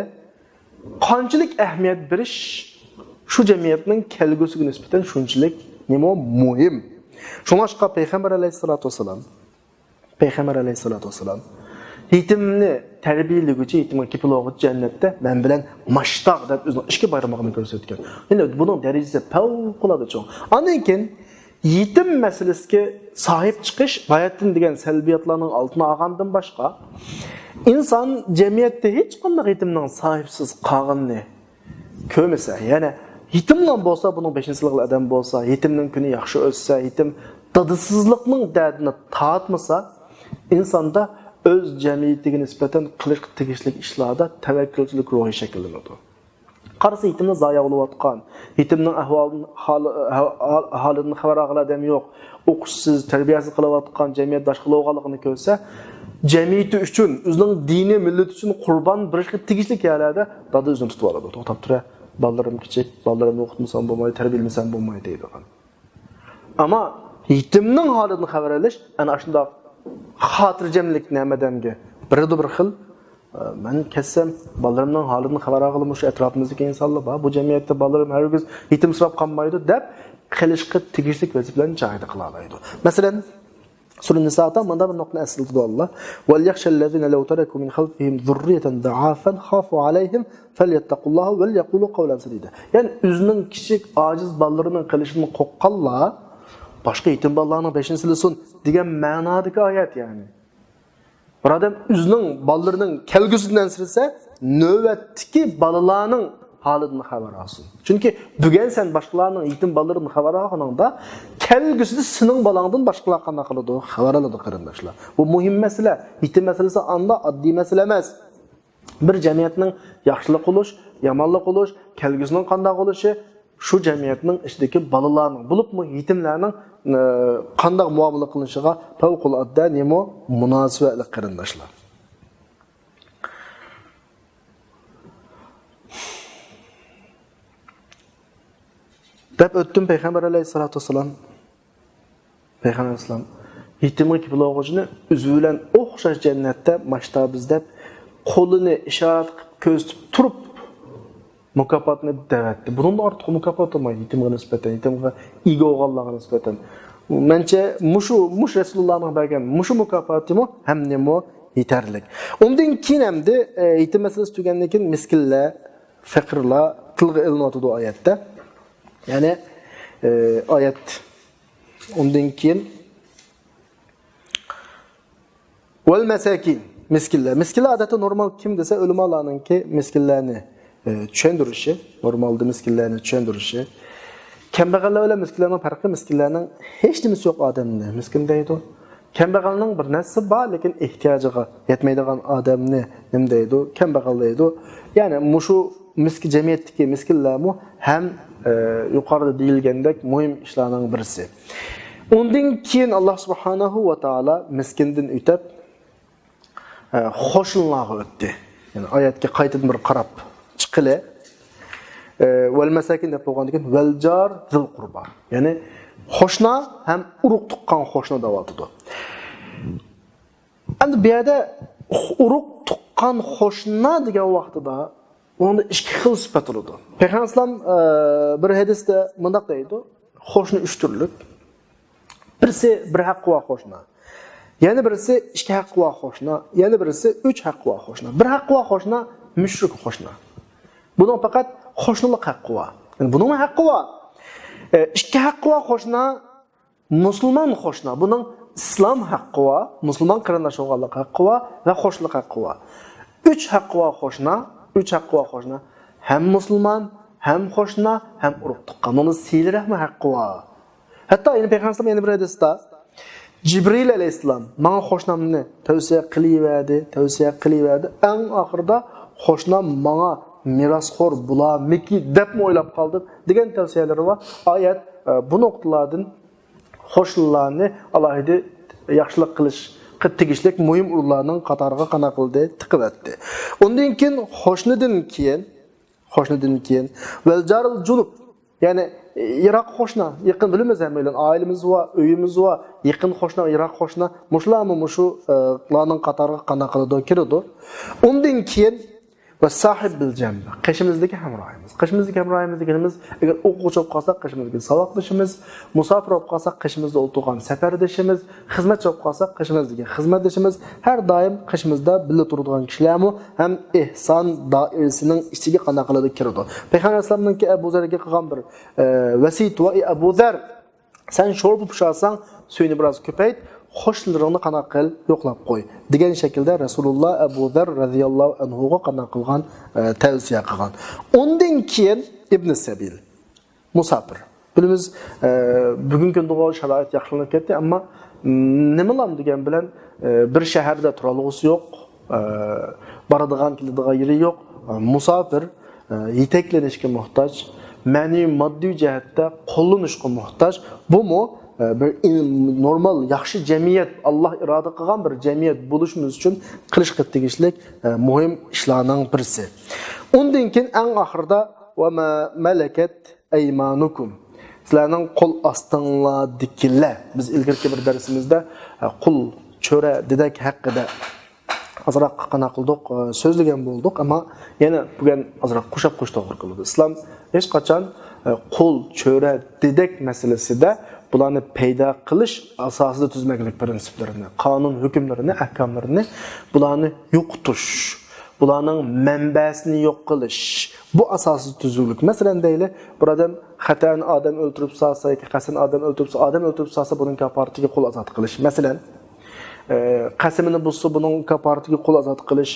قانچىلىك ئەھمىيەت بېرىش شۇ جەمئىيەتنىڭ كەلگۈسىگە نىسبەتەن شۇنچىلىك نېمە مۇھىم. شۇڭلاشقا پەيغەمبەر ئەلەيھىسسالاتۇ ۋەسسالام، پەيغەمبەر ئەلەيھىسسالاتۇ ۋەسسالام يېتىمنى تەربىيەلىگۈچى، يېتىمگە كېپىل بولغۇچى جەننەتتە مەن بىلەن ماشتاق دەپ ئۆزىنىڭ ئىككى بارمىقىنى كۆرسەتكەن. يەنى بۇنىڭ دەرىجىسى پەۋقۇلئاددە چوڭ. ئاندىن كېيىن يېتىم مەسىلىسىگە ساھىب چىقىش باياتىن دېگەن سەلبىياتلارنىڭ ئالدىنى ئالغاندىن باشقا، ئىنسان جەمئىيەتتە ھېچقانداق يېتىمنىڭ ساھىبسىز قالغىنىنى كۆرمىسە، يەنى يېتىملا بولسا، بۇنىڭ بېشىنى سىلىغان ئادەم بولسا، يېتىمنىڭ كۈنى ياخشى ئۆتسە، يېتىم دادىسىزلىقنىڭ دەردىنى تارتمىسا، ئىنساندا ئۆز جەمئىيىتىگە نىسبەتەن قىلىشقا تېگىشلىك ئىشلاردا تەۋەككۈلچىلىك روھى شەكىللىنىدۇ. قارىسا، يېتىمنى زايە قىلىۋاتقان، يېتىمنىڭ ئەھۋالىدىن، ھال-، ھال-، ھالىدىن خەۋەر ئالغان ئادەم يوق، ئوقۇشسىز، تەربىيەسىز قېلىۋاتقان جەمئىيەت داشقىلى بولغانلىقىنى كۆرسە، جەمئىيىتى ئۈچۈن، ئۆزىنىڭ دىنى، مىللىتى ئۈچۈن قۇربان بېرىشكە تېگىشلىك يەرلەردە دادا ئۆزىنى تۇتۇۋالىدۇ. توختاپ تۇرە، بالىلىرىم كىچىك، بالىلىرىمنى ئوقۇتمىسام بولمايدۇ، تەربىيەلىمىسەم بولمايدۇ دەيدىغان. ئەمما يېتىمنىڭ ھالىدىن خەۋەر ئېلىش ئەنە ئاشۇنداق خاتىرجەملىكنى ھەممە ئادەمگە بېرىدۇ بىر خىل. ئە، مەن كەتسەم، بالىلىرىمنىڭ ھالىدىن خەۋەر ئالغىلى مۇشۇ ئەتراپىمىزدىكى ئىنسانلار بار، بۇ جەمئىيەتتە بالىلىرىم ھەرگىز يېتىمسىراپ قالمايدۇ دەپ قىلىشقا تېگىشلىك ۋەزىپىلەرنى جايىدا قىلالايدۇ. مەسىلەن، سۈرە نىسادا مۇنداق بىر نۇقتىنى ئەسلىتىدۇ ئاللا: «وليخش الذين لو تركوا من خلفهم ذرية ضعافا خافوا عليهم فليتقوا الله وليقولوا قولا سديدا.» يەنى ئۆزىنىڭ كىچىك ئاجىز بالىلىرىنىڭ قېلىشىدىن قورققانلار باشقا يېتىم بالىلارنىڭ بېشىنى سىلىسۇن دېگەن مەنادىكى ئايەت يەنى. بىر ئادەم ئۆزىنىڭ بالىلىرىنىڭ كەلگۈسىدىن ئەنسىرىسە، نۆۋەتتىكى بالىلارنىڭ ھالىدىن خەۋەر ئالسۇن. چۈنكى بۈگۈن سەن باشقىلارنىڭ يېتىم بالىلىرىدىن خەۋەر ئالغىنىڭدا، كەلگۈسىدە سېنىڭ بالاڭدىن باشقىلار قانداق قىلىدۇ؟ خەۋەر ئالىدۇ، قېرىنداشلار. بۇ مۇھىم مەسىلە. يېتىم مەسىلىسى ئاندا ئاددىي مەسىلە ئەمەس. بىر جەمئىيەتنىڭ ياخشىلىق بولۇش، يامانلىق بولۇش، كەلگۈسىنىڭ قانداق بولۇشى، شۇ جەمئىيەتنىڭ ئىچىدىكى بالىلارنىڭ، بولۇپمۇ يېتىملەرنىڭ، ئە، قانداق مۇئامىلە قىلىنىشىغا پەۋقۇلئاددە نېمە مۇناسىۋەتلىك، قېرىنداشلار. دەپ ئۆتتۈم پەيغەمبەر ئەلەيھىسسالاتۇ ۋەسسالام. پەيغەمبەر ئەلەيھىسسالام يېتىمگە كېپىل بولغۇچىنى ئۆزى بىلەن ئوخشاش جەننەتتە ماشتا بىز دەپ قولىنى ئىشارەت قىلىپ كۆرسىتىپ تۇرۇپ مۇكاپاتنى دەۋەتتى. بۇنىڭدىن ئارتۇق مۇكاپات بولمايدۇ يېتىمگە نىسبەتەن، يېتىمگە ئىگە بولغانلارغا نىسبەتەن. مەنچە مۇشۇ، مۇشۇ رەسۇلۇللانىڭ بەرگەن مۇشۇ مۇكاپاتىمۇ ھەم نېمە يېتەرلىك. ئۇندىن كېيىن ئەمدى، ئە، يېتىم مەسىلىسى تۈگەندىن كېيىن مىسكىنلەر، فەقىرلەر تىلغا ئېلىنىۋاتىدۇ ئايەتتە. يەنى، ئە، ئايەت ئۇندىن كېيىن ۋەل مەساكىن، مىسكىنلەر. مىسكىنلەر ئادەتتە نورمال كىم دېسە، ئۆلىمالارنىڭكى مىسكىنلەرنى، ئە، چۈشەندۈرۈشى، نورمالدا مىسكىنلەرنى چۈشەندۈرۈشى. كەمبەغەللەر بىلەن مىسكىنلەرنىڭ پەرقى، مىسكىنلەرنىڭ ھېچ نېمىسى يوق ئادەمنى مىسكىن دەيدۇ. كەمبەغەلنىڭ بىر نەرسىسى بار، لېكىن ئېھتىياجىغا يەتمەيدىغان ئادەمنى نېمە دەيدۇ؟ كەمبەغەل دەيدۇ. يەنى مۇشۇ مىسكىن، جەمئىيەتتىكى مىسكىنلەرمۇ ھەم، ئە، يۇقىرىدا دېيىلگەندەك مۇھىم ئىشلارنىڭ بىرسى. ئۇندىن كېيىن ئاللا سۇبھانەھۇ ۋە تائالا مىسكىندىن ئۆتۈپ، ئە، قوشنىلارغا ئۆتتى. يەنى ئايەتكە قايتىدىن بىر قاراپ چىققىلى. ئە، ۋەل مەساكىن دەپ بولغاندىن كېيىن ۋەل جار زىل قۇربا. يەنى قوشنا ھەم ئۇرۇق تۇغقان قوشنا دەۋاتىدۇ. ئەمدى بۇ يەردە ئۇرۇق تۇغقان قوشنا دېگەن ۋاقتىدا ئۇنىڭدا ئىككى خىل سۈپەت بولىدۇ. پەيغەمبەر ئەلەيھىسسالام، ئە، بىر ھەدىستە مۇنداق دەيدۇ: قوشنا ئۈچ تۈرلۈك. بىرسى بىر ھەققى بار قوشنا. يەنە بىرسى ئىككى ھەققى بار قوشنا. يەنە بىرسى ئۈچ ھەققى بار قوشنا. بىر ھەققى بار قوشنا مۈشرىك قوشنا. بۇنىڭ پەقەت قوشنىلىق ھەققى بار. يەنى بۇنىڭمۇ ھەققى بار. ئە، ئىككى ھەققى بار قوشنا مۇسۇلمان قوشنا، بۇنىڭ ئىسلام ھەققى بار، مۇسۇلمان قېرىنداش بولغانلىق ھەققى بار ۋە قوشنىلىق ھەققى بار. ئۈچ ھەققى بار قوشنا، ئۈچ ھەققى بار قوشنا، ھەم مۇسۇلمان، ھەم قوشنا، ھەم ئۇرۇق تۇغقان. بۇنىڭدا سىلە رەھمى ھەققى بار. ھەتتا يەنە پەيغەمبەر ئەلەيھىسسالام يەنە بىر ھەدىستە، جىبرىل ئەلەيھىسسالام ماڭا قوشنامنى تەۋسىيە قىلىۋەردى، تەۋسىيە قىلىۋەردى. ئەڭ ئاخىرىدا قوشنام ماڭا مىراسخور بولارمىكى دەپمۇ ئويلاپ قالدىم دېگەن تەۋسىيەلىرى بار. ئايەت، ئە، بۇ نۇقتىلاردىن قوشنىلارنى ئالاھىدە ياخشىلىق قىلىشقا تېگىشلىك مۇھىم ئورۇنلارنىڭ قاتارىغا قانداق قىلدى؟ تىقىۋەتتى. ئۇندىن كېيىن قوشنىدىن كېيىن، قوشنىدىن كېيىن، ۋەل جارىل جۇنۇب، يەنى يىراق قوشنا، يېقىن بىلىمىز ھەممەيلەن، ئائىلىمىز بار، ئۆيىمىز بار، يېقىن قوشنا، يىراق قوشنا، مۇشۇلارمۇ مۇشۇ، ئە، لارنىڭ قاتارىغا قانداق قىلىدۇ؟ كىرىدۇ. ئۇندىن كېيىن ۋە ساھىب بىل جەنب، قېشىمىزدىكى ھەمراھىمىز. قېشىمىزدىكى ھەمراھىمىز دېگىنىمىز، ئەگەر ئوقۇغۇچى بولۇپ قالساق، قېشىمىزدىكى ساۋاقدىشىمىز، مۇساپىر بولۇپ قالساق، قېشىمىزدا ئولتۇرغان سەپەردىشىمىز، خىزمەتچى بولۇپ قالساق، قېشىمىزدىكى خىزمەتدىشىمىز، ھەر دائىم قېشىمىزدا بىللە تۇرىدىغان كىشىلەرمۇ ھەم ئېھسان دائىرىسىنىڭ ئىچىگە قانداق قىلىدۇ؟ كىرىدۇ. پەيغەمبەر ئەلەيھىسسالامنىڭكى ئەبۇ زەرگە قىلغان بىر، ئە، ۋەسىيىتى بار، ئەي ئەبۇ زەر، سەن شورپا پىشۇرساڭ، سۈيىنى بىراز كۆپەيت، قوشنىلىرىڭنى قانداق قىل، يوقلاپ قوي، دېگەن شەكىلدە رەسۇلۇللا ئەبۇ زەر رەزىياللاھۇ ئەنھۇغا قانداق قىلغان، ئە، تەۋسىيە قىلغان. ئۇندىن كېيىن ئىبنى سەبىل، مۇساپىر. بىلىمىز، ئە، بۈگۈنكى كۈندىغۇ شارائىت ياخشىلىنىپ كەتتى، ئەمما، م، نېمىلام دېگەن بىلەن، ئە، بىر شەھەردە تۇرالغۇسى يوق، ئە، بارىدىغان، كېلىدىغان يېرى يوق، ئە، مۇساپىر، ئە، يېتەكلىنىشكە موھتاج، مەنىۋى، ماددىي جەھەتتە قوللىنىشقا موھتاج. بۇمۇ، ئە، بىر ئىن-، نورمال، ياخشى جەمئىيەت، ئاللا ئىرادە قىلغان بىر جەمئىيەت بولۇشىمىز ئۈچۈن قىلىشقا تېگىشلىك، ئە، مۇھىم ئىشلارنىڭ بىرسى. ئۇندىن كېيىن ئەڭ ئاخىرىدا، ۋە مە-، مەلەكەت ئەيمانۇكۇم. سىلەرنىڭ قول ئاستىڭلاردىكىلەر. بىز ئىلگىرىكى بىر دەرسىمىزدە، ئە، قۇل، چۆرە، دېدەك ھەققىدە ئازراق قانداق قىلدۇق، ئە، سۆزلىگەن بولدۇق، ئەمما يەنە بۈگۈن ئازراق قوشاپ قويۇش توغرا كېلىدۇ. ئىسلام ھېچقاچان، ئە، قۇل، چۆرە، دېدەك مەسىلىسىدە بۇلارنى پەيدا قىلىش ئاساسىدا تۈزمەكلىك پىرىنسىپلىرىنى، قانۇن ھۆكۈملىرىنى، ئەھكاملىرىنى، بۇلارنى يوقىتىش، بۇلارنىڭ مەنبەسىنى يوق قىلىش، بۇ ئاساسىي تۈزۈكلۈك. مەسىلەن، دەيلى، بىر ئادەم خەتەن ئادەم ئۆلتۈرۈپ سالسا ياكى قەستەن ئادەم ئۆلتۈرۈپ، ئادەم ئۆلتۈرۈپ سالسا، بۇنىڭ كاپارىتىگە قۇل ئازاد قىلىش. مەسىلەن، ئە، قەسىمىنى بۇزسا، بۇنىڭ كاپارىتىگە قۇل ئازاد قىلىش.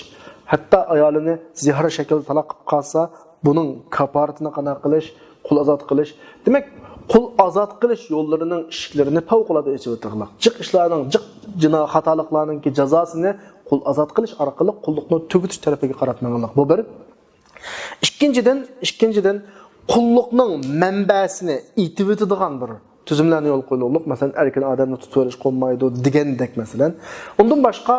ھەتتا ئايالىنى زىھار شەكلىدە تالاق قىلىپ قالسا، بۇنىڭ كاپارىتىنى قانداق قىلىش؟ قۇل ئازاد قىلىش. دېمەك، قۇل ئازاد قىلىش يوللىرىنىڭ ئىشىكلىرىنى پەۋقۇلئاددە ئېچىۋېتىغلىق. جىق ئىشلارنىڭ، جىق جىنا خاتالىقلارنىڭكى جازاسىنى قۇل ئازاد قىلىش ئارقىلىق قۇللۇقنى تۈگىتىش تەرىپىگە قاراپ مېڭىڭلار. بۇ بىر. ئىككىنچىدىن، ئىككىنچىدىن، قۇللۇقنىڭ مەنبەسىنى ئېيتىۋېتىدىغان بىر تۈزۈملەرنى يولغا قويۇلۇق. مەسىلەن، ئەركىن ئادەمنى تۇتۇۋېلىش قولىمايدۇ دېگەندەك، مەسىلەن. ئۇندىن باشقا،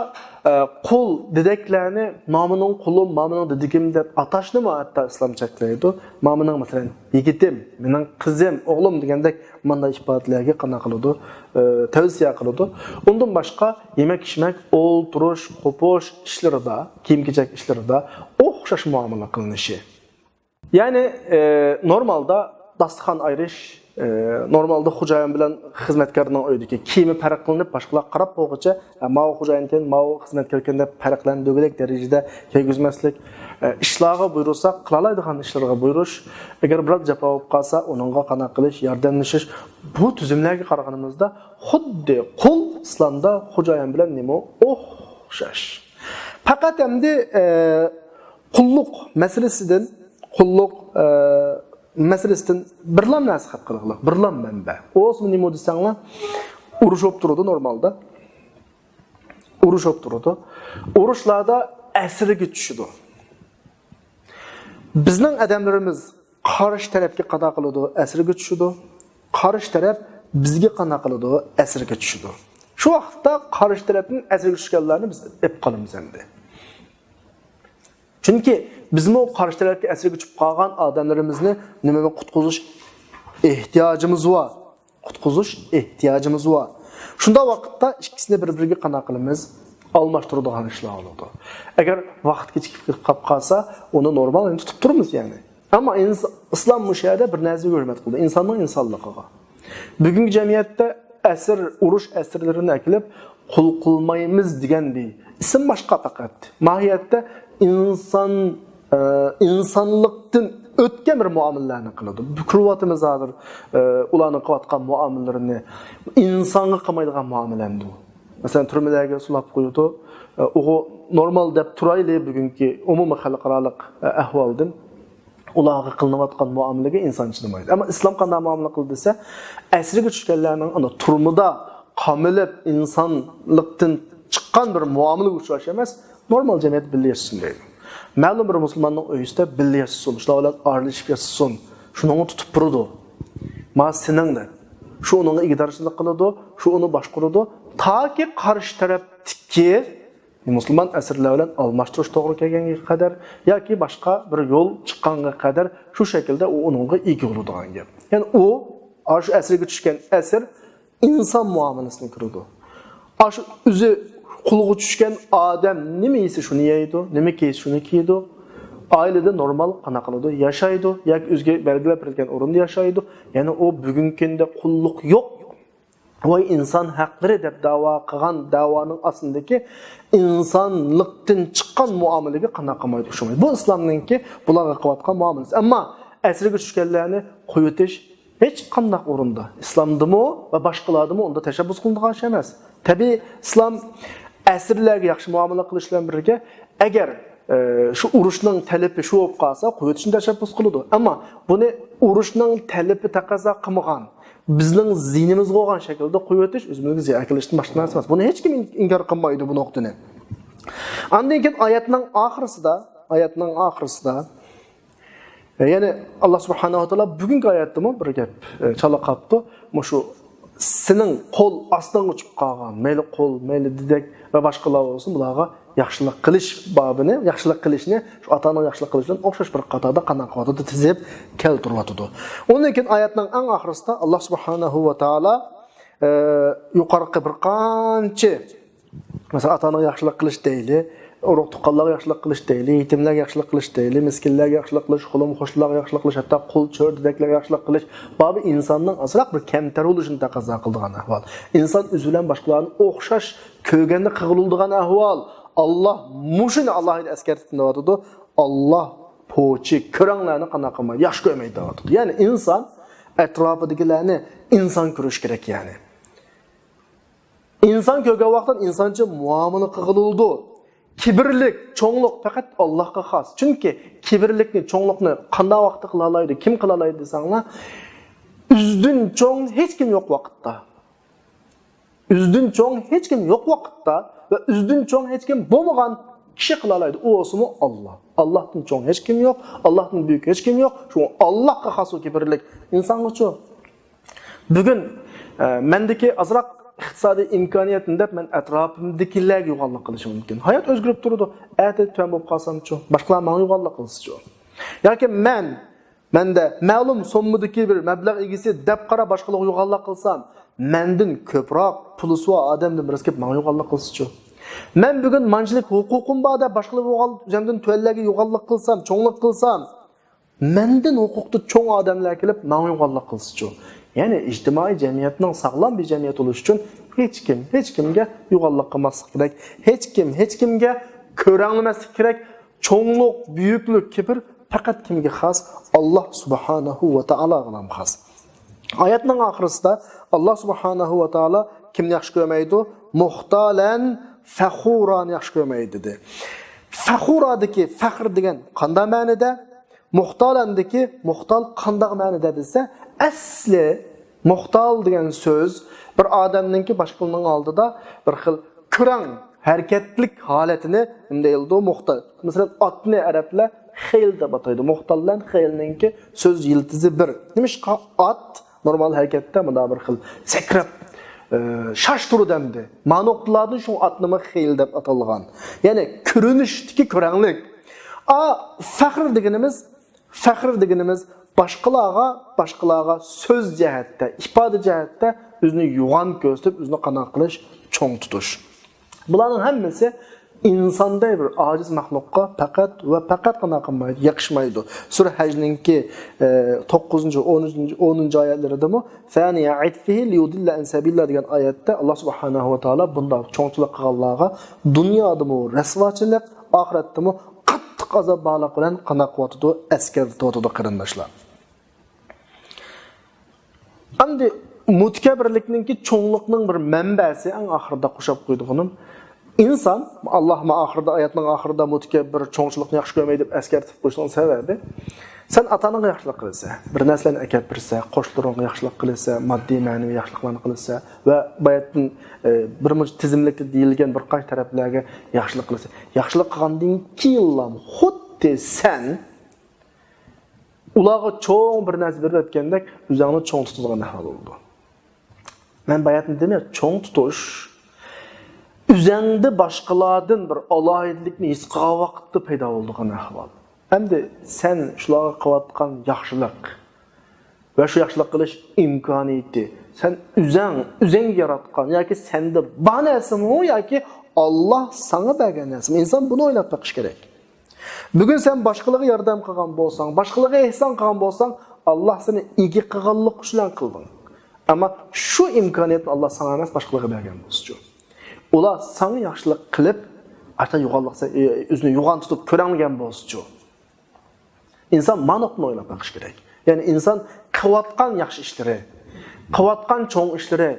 ئە، قۇل دېدەكلەرنى مامىنىڭ قۇلۇم، مامىنىڭ دېدىكىم دەپ ئاتاشنىمۇ ھەتتا ئىسلام چەكلەيدۇ. مامىنىڭ، مەسىلەن، يىگىتىم، مېنىڭ قىزىم، ئوغلۇم دېگەندەك مانداق ئىپادىلەرگە قانداق قىلىدۇ؟ ئە، تەۋسىيە قىلىدۇ. ئۇندىن باشقا، يېمەك-ئىچمەك، ئولتۇرۇش، قوپۇش ئىشلىرىدا، كىيىم-كېچەك ئىشلىرىدا ئوخشاش مۇئامىلە قىلىنىشى. يەنى، ئە، نورمالدا داستىخان ئايرىش، ئە، نورمالدا خوجايىن بىلەن خىزمەتكارنىڭ ئۆيىدىكى كىيىمى پەرقلىنىپ، باشقىلار قاراپ بولغۇچە، ئە، ماۋۇ خوجايىنكەن، ماۋۇ خىزمەتكاركەن دەپ پەرقلەندۈرگۈدەك دەرىجىدە كىيگۈزمەسلىك، ئە، ئىشلارغا بۇيرۇساق، قىلالايدىغان ئىشلارغا بۇيرۇش، ئەگەر بىرەر جاپا بولۇپ قالسا، ئۇنىڭغا قانداق قىلىش، ياردەملىشىش، بۇ تۈزۈملەرگە قارىغىنىمىزدا خۇددى قۇل ئىسلامدا خوجايىن بىلەن نېمە ئوخشاش. پەقەت ئەمدى، ئە، قۇللۇق مەسىلىسىدىن، قۇللۇق، ئە، مەسىلىسىدىن بىرلا نەرسە خەپ قىلغىلىق، بىرلا مەنبە. ئۇ ئوسما نېمە دېسەڭلار، ئۇرۇش بولۇپ تۇرىدۇ نورمالدا. ئۇرۇش بولۇپ تۇرىدۇ. ئۇرۇشلاردا ئەسىرگە چۈشىدۇ. بىزنىڭ ئادەملىرىمىز قارشى تەرەپكە قانداق قىلىدۇ؟ ئەسىرگە چۈشىدۇ. قارشى تەرەپ بىزگە قانداق قىلىدۇ؟ ئەسىرگە چۈشىدۇ. شۇ ۋاقىتتا قارشى تەرەپتىن ئەسىرگە چۈشكەنلەرنى بىز ئېلىپ قالىمىز ئەمدى. چۈنكى بىزمۇ قارشى تەرەپكە ئەسىرگە چۈشۈپ قالغان ئادەملىرىمىزنى نېمە قۇتقۇزۇش ئېھتىياجىمىز بار. قۇتقۇزۇش ئېھتىياجىمىز بار. شۇنداق ۋاقىتتا ئىككىسىنى بىر-بىرىگە قانداق قىلىمىز؟ ئالماشتۇرىدىغان ئىشلار بولىدۇ. ئەگەر ۋاقىت كېچىكىپ قېلىپ قالسا، ئۇنى نورمال، يەنى تۇتۇپ تۇرىمىز يەنى. ئەمما ئىنس-، ئىسلام مۇشۇ يەردە بىر نەرسىگە ھۆرمەت قىلدى، ئىنساننىڭ ئىنسانلىقىغا. بۈگۈنكى جەمئىيەتتە ئەسىر، ئۇرۇش ئەسىرلىرىنى ئەكېلىپ قۇل قىلمايمىز دېگەن بىر ئىسىم باشقا پەقەت. ماھىيەتتە ئىنسان، ئە، ئىنسانلىقتىن ئۆتكەن بىر مۇئامىلىلەرنى قىلىدۇ. كۆرۈۋاتىمىز ھازىر، ئە، ئۇلارنىڭ قىلىۋاتقان مۇئامىلىلىرىنى. ئىنسانغا قىلمايدىغان مۇئامىلە ئەمدى ئۇ. مەسىلەن، تۈرمىلەرگە سولاپ قويىدۇ. ئە، ئۇغۇ نورمال دەپ تۇرايلى، بۈگۈنكى ئومۇمىي خەلقئارالىق، ئە، ئەھۋالدىن. ئۇلارغا قىلىنىۋاتقان مۇئامىلىگە ئىنسان چىدىمايدۇ. ئەمما ئىسلام قانداق مۇئامىلە قىلدى دېسە، ئەسىرگە چۈشكەنلەرنىڭ ئانا تۈرمىدە قامىلىپ، ئىنسانلىقتىن چىققان بىر مۇئامىلىگە ئۇچراش ئەمەس، نورمال جەمئىيەتتە بىللە ياشىسۇن دەيدۇ. مەلۇم بىر مۇسۇلماننىڭ ئۆيىسىدە بىللە ياشىسۇن، شۇلار بىلەن ئارىلىشىپ ياشىسۇن، شۇنىڭغا تۇتۇپ تۇرىدۇ. ما سېنىڭ دەپ. شۇ ئۇنىڭغا ئىگىدارچىلىق قىلىدۇ، شۇ ئۇنى باشقۇرىدۇ. تاكى قارشى تەرەپتىكى مۇسۇلمان ئەسىرلەر بىلەن ئالماشتۇرۇش توغرا كەلگەنگە قەدەر ياكى باشقا بىر يول چىققانغا قەدەر شۇ شەكىلدە ئۇ ئۇنىڭغا ئىگە بولىدىغان گەپ. يەنى ئۇ، ئاشۇ ئەسىرگە چۈشكەن ئەسىر ئىنسان مۇئامىلىسىنى كۆرىدۇ. ئاشۇ ئۆزى قۇلغا چۈشكەن ئادەم نېمە يېسە شۇنى يەيدۇ، نېمە كىيسە شۇنى كىيىدۇ. ئائىلىدە نورمال قانداق قىلىدۇ؟ ياشايدۇ ياكى ئۆزىگە بەلگىلەپ بېرىلگەن ئورۇندا ياشايدۇ. يەنى ئۇ بۈگۈنكى كۈندە قۇللۇق يوق. ۋاي ئىنسان ھەقلىرى دەپ داۋا قىلغان داۋانىڭ ئاستىدىكى ئىنسانلىقتىن چىققان مۇئامىلىگە قانداق قىلمايدۇ، ئوخشىمايدۇ. بۇ ئىسلامنىڭكى بۇلارغا قىلىۋاتقان مۇئامىلىسى. ئەمما ئەسىرگە چۈشكەنلەرنى قويۇۋېتىش ھېچ قانداق ئورۇندا، ئىسلامدىمۇ ۋە باشقىلاردىمۇ ئۇندا تەشەببۇس قىلىنىدىغان ئىش ئەمەس. تەبىئىي، ئىسلام ئەسىرلەرگە ياخشى مۇئامىلە قىلىش بىلەن بىرگە، ئەگەر ئە، شۇ ئۇرۇشنىڭ تەلىپى شۇ بولۇپ قالسا، قويۇۋېتىشنى تەشەببۇس قىلىدۇ. ئەمما بۇنى ئۇرۇشنىڭ تەلىپى تەقەززا قىلمىغان، بىزنىڭ زىيىنىمىزغا بولغان شەكىلدە قويۇۋېتىش ئۆزىمىزگە زىيان ئەكېلىشتىن باشقا نەرسە ئەمەس. بۇنى ھېچكىم ئىن-، ئىنكار قىلمايدۇ بۇ نۇقتىنى. ئاندىن كېيىن ئايەتنىڭ ئاخىرىسىدا، ئايەتنىڭ ئاخىرىسىدا، ئە، يەنى ئاللا سۇبھانەھۇ ۋە تائالا بۈگۈنكى ئايەتتىمۇ بىر گەپ، ئە، چالا قاپتۇ. مۇشۇ سېنىڭ قول ئاستىڭغا چۈشۈپ قالغان، مەيلى قول، مەيلى دېدەك ۋە باشقىلار بولسۇن، بۇلارغا ياخشىلىق قىلىش بابىنى، ياخشىلىق قىلىشنى شۇ ئاتا-ئانىغا ياخشىلىق قىلىش بىلەن ئوخشاش بىر قاتاردا قانداق قىلىۋاتىدۇ، تىزىپ كەلتۈرۈۋاتىدۇ. ئۇندىن كېيىن ئايەتنىڭ ئەڭ ئاخىرىسىدا ئاللا سۇبھانەھۇ ۋە تائالا، ئە، يۇقىرىقى بىر قانچە مەسىلەن، ئاتا-ئانىغا ياخشىلىق قىلىش دەيلى، ئۇرۇق-تۇغقانلارغا ياخشىلىق قىلىش دەيلى، يېتىملەرگە ياخشىلىق قىلىش دەيلى، مىسكىنلەرگە ياخشىلىق قىلىش، قولۇم-قوشنىلارغا ياخشىلىق قىلىش، ھەتتا قۇل-چۆرىدەكلەرگە ياخشىلىق قىلىش بابى ئىنساننىڭ ئازراق بىر كەمتەر بولۇشىنى تەقەززا قىلىدىغان ئەھۋال. ئىنسان ئۆزى بىلەن باشقىلارنى ئوخشاش كۆرگەندە قىغىلىدىغان ئەھۋال. ئاللا مۇشۇنى ئالاھىدە ئەسكەرتىپ دەۋاتىدۇ. ئاللا پوچى، كۆرەڭلەرنى قانداق قىلمايدۇ، ياخشى كۆرمەيدۇ دەۋاتىدۇ. يەنى ئىنسان ئەتراپىدىكىلەرنى ئىنسان كۆرۈش كېرەك يەنى. ئىنسان كۆرگەن ۋاقىتتا ئىنسانچە مۇئامىلە قىلغىلى بولىدۇ. كىبىرلىك، چوڭلۇق پەقەت ئاللاھقا خاس. چۈنكى كىبىرلىكنى، چوڭلۇقنى قانداق ۋاقىتتا قىلالايدۇ، كىم قىلالايدۇ دېسەڭلار، ئۆزىدىن چوڭ ھېچكىم يوق ۋاقىتتا. ئۆزىدىن چوڭ ھېچكىم يوق ۋاقىتتا ۋە ئۆزىدىن چوڭ ھېچكىم بولمىغان كىشى قىلالايدۇ. ئۇ بولسىمۇ ئاللا. ئاللاھتىن چوڭ ھېچكىم يوق، ئاللاھتىن بۈيۈك ھېچكىم يوق. شۇڭا ئاللاھقا خاس ئۇ كىبىرلىك. ئىنسانغىچۇ؟ بۈگۈن، ئە، مەندىكى ئازراق ئىقتىسادىي ئىمكانىيەتنى دەپ، مەن ئەتراپىمدىكىلەرگە يوغانلىق قىلىشىم مۇمكىن. ھايات ئۆزگىرىپ تۇرىدۇ. ئەتە تۆۋەن بولۇپ قالسامچۇ؟ باشقىلار ماڭا يوغانلىق قىلسىچۇ؟ ياكى مەن، مەندە مەلۇم سوممىدىكى بىر مەبلەغ ئىگىسى دەپ قاراپ باشقىلارغا يوغانلىق قىلسام، مەندىن كۆپرەك پۇلى سۇ ئادەمدىن بىرسى كېلىپ ماڭا يوغانلىق قىلسىچۇ؟ مەن بۈگۈن مانچىلىك ھوقۇقۇم بار دەپ باشقىلار بولغان ئۆزۈمدىن تۆۋەنلەرگە يوغانلىق قىلسام، چوڭلۇق قىلسام، مەندىن ھوقۇقتا چوڭ ئادەملەر كېلىپ ماڭا يوغانلىق قىلسىچۇ؟ يەنى ئىجتىمائىي جەمئىيەتنىڭ ساغلام بىر جەمئىيەت بولۇشى ئۈچۈن ھېچكىم ھېچكىمگە يوغانلىق قىلماسلىق كېرەك. ھېچكىم ھېچكىمگە كۆرەڭلىمەسلىك كېرەك. چوڭلۇق، بۈيۈكلۈك، كىبىر پەقەت كىمگە خاس؟ ئاللا سۇبھانەھۇ ۋە تائالاغىلا خاس. ئايەتنىڭ ئاخىرىسىدا ئاللا سۇبھانەھۇ ۋە تائالا كىمنى ياخشى كۆرمەيدۇ؟ مۇختالەن فەخۇرانى ياخشى كۆرمەيدۇ دېدى. فەخۇرادىكى فەخر دېگەن قانداق مەنىدە؟ مۇختالەندىكى مۇختال قانداق مەنىدە دېسە، ئەسلى مۇختال دېگەن سۆز بىر ئادەمنىڭكى باشقىلارنىڭ ئالدىدا بىر خىل كۆرەڭ ھەرىكەتلىك ھالىتىنى نېمە دەيدۇ؟ مۇختال. مەسىلەن، ئاتنى ئەرەبلەر خەيل دەپ ئاتايدۇ. مۇختال بىلەن خەيلنىڭكى سۆز يىلتىزى بىر. نېمىشقا ئات نورمال ھەرىكەتتە مۇنداق بىر خىل سەكرەپ، ئە، شاش تۇرىدۇ ئەمدى. مانا نۇقتىلاردىن شۇ ئاتنىمۇ خەيل دەپ ئاتالغان. يەنى كۆرۈنۈشتىكى كۆرەڭلىك. ئا، فەخر دېگىنىمىز، فەخر دېگىنىمىز باشقىلارغا، باشقىلارغا سۆز جەھەتتە، ئىپادە جەھەتتە ئۆزىنى يوغان كۆرسىتىپ، ئۆزىنى قانداق قىلىش، چوڭ تۇتۇش. بۇلارنىڭ ھەممىسى ئىنساندەك بىر ئاجىز مەخلۇققا پەقەت ۋە پەقەت قانداق قىلمايدۇ، يېقىشمايدۇ. سۈرە ھەجنىڭكى، ئە، توققۇزىنچى، ئونىنچى، ئونىنچى ئايەتلىرىدىمۇ، ثاني عطفه ليضل عن سبيل الله دېگەن ئايەتتە ئاللا سۇبھانەھۇ ۋە تائالا بۇنداق چوڭچىلىق قىلغانلارغا دۇنيادىمۇ رەسۋاچىلىق، ئاخىرەتتىمۇ قاتتىق ئازاب بارلىقى بىلەن قانداق قىلىۋاتىدۇ، ئەسكەرتىۋاتىدۇ، قېرىنداشلار. ئەمدى مۇتەكەببىرلىكنىڭكى چوڭلۇقنىڭ بىر مەنبەسى، ئەڭ ئاخىرىدا قوشاپ قويىدىغىنىم، ئىنسان، ئاللا ما ئاخىرىدا، ئايەتنىڭ ئاخىرىدا مۇتەكەببىر چوڭچىلىقنى ياخشى كۆرمەيدۇ دەپ ئەسكەرتىپ قويۇشنىڭ سەۋەبى، سەن ئاتا-ئاناڭغا ياخشىلىق قىلىسەن، بىر نەرسىلەرنى ئەكەپ بېرىسەن، قوشنىلىرىڭغا ياخشىلىق قىلىسەن، ماددىي، مەنىۋى ياخشىلىقلارنى قىلىسەن ۋە باياتىن، ئە، بىر مۇنچە تىزىملىكتە دېيىلگەن بىر قانچە تەرەپلەرگە ياخشىلىق قىلىسەن. ياخشىلىق قىلغاندىن كېيىنلا خۇددى سەن ئۇلارغا چوڭ بىر نەرسە بېرىپ ئۆتكەندەك ئۆزۈڭنى چوڭ تۇتىدىغان ئەھۋال بولىدۇ. مەن باياتىن دېدىم يا، چوڭ تۇتۇش ئۆزەڭدە باشقىلاردىن بىر ئالاھىدىلىكنى ھېس قىلغان ۋاقىتتا پەيدا بولىدىغان ئەھۋال. ئەمدى سەن شۇلارغا قىلىۋاتقان ياخشىلىق ۋە شۇ ياخشىلىق قىلىش ئىمكانىيىتى، سەن ئۆزەڭ، ئۆزەڭگە ياراتقان ياكى سەندە بار نەرسىمۇ ياكى ئاللا ساڭا بەرگەن نەرسىمۇ؟ ئىنسان بۇنى ئويلاپ بېقىشى كېرەك. بۈگۈن سەن باشقىلارغا ياردەم قىلغان بولساڭ، باشقىلارغا ئېھسان قىلغان بولساڭ، ئاللا سېنى ئىگە قىلغانلىق ئۈچۈن قىلدىڭ. ئەمما شۇ ئىمكانىيەتنى ئاللا ساڭا ئەمەس، باشقىلارغا بەرگەن بولسىچۇ؟ ئۇلار ساڭا ياخشىلىق قىلىپ، ئاتا يوغانلىق، ئۆزىنى يوغان تۇتۇپ كۆرەڭلىگەن بولسىچۇ؟ ئىنسان مانا نۇقتىنى ئويلاپ بېقىش كېرەك. يەنى ئىنسان قىلىۋاتقان ياخشى ئىشلىرى، قىلىۋاتقان چوڭ ئىشلىرى،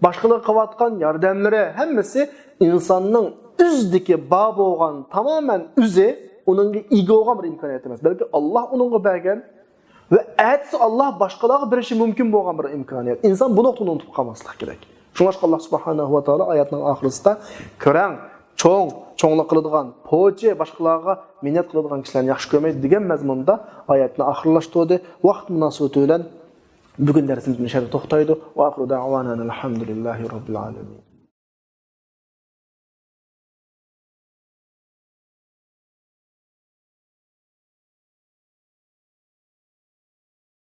باشقىلارغا قىلىۋاتقان ياردەملىرى ھەممىسى ئىنساننىڭ ئۆزىدىكى بار بولغان، تامامەن ئۆزى ئۇنىڭغا ئىگە بولغان بىر ئىمكانىيەت ئەمەس، بەلكى ئاللا ئۇنىڭغا بەرگەن ۋە ئەتىسى ئاللا باشقىلارغا بېرىشى مۇمكىن بولغان بىر ئىمكانىيەت. ئىنسان بۇ نۇقتىنى ئۇنتۇپ قالماسلىق كېرەك. شۇڭلاشقا ئاللا سۇبھانەھۇ ۋە تائالا ئايەتنىڭ ئاخىرىسىدا، كۆرەڭ، چوڭ، چوڭلۇق قىلىدىغان پوچى باشقىلارغا مىننەت قىلىدىغان كىشىلەرنى ياخشى كۆرمەيدۇ دېگەن مەزمۇندا ئايەتنى ئاخىرلاشتۇردى. ۋاقىت مۇناسىۋىتى بىلەن بۈگۈن دەرسىمىز مۇشۇ يەردە توختايدۇ. ۋە ئاخىرۇ دەئۋانا ئەنىل ھەمدۇلىللاھى رەببىل ئالەمىن.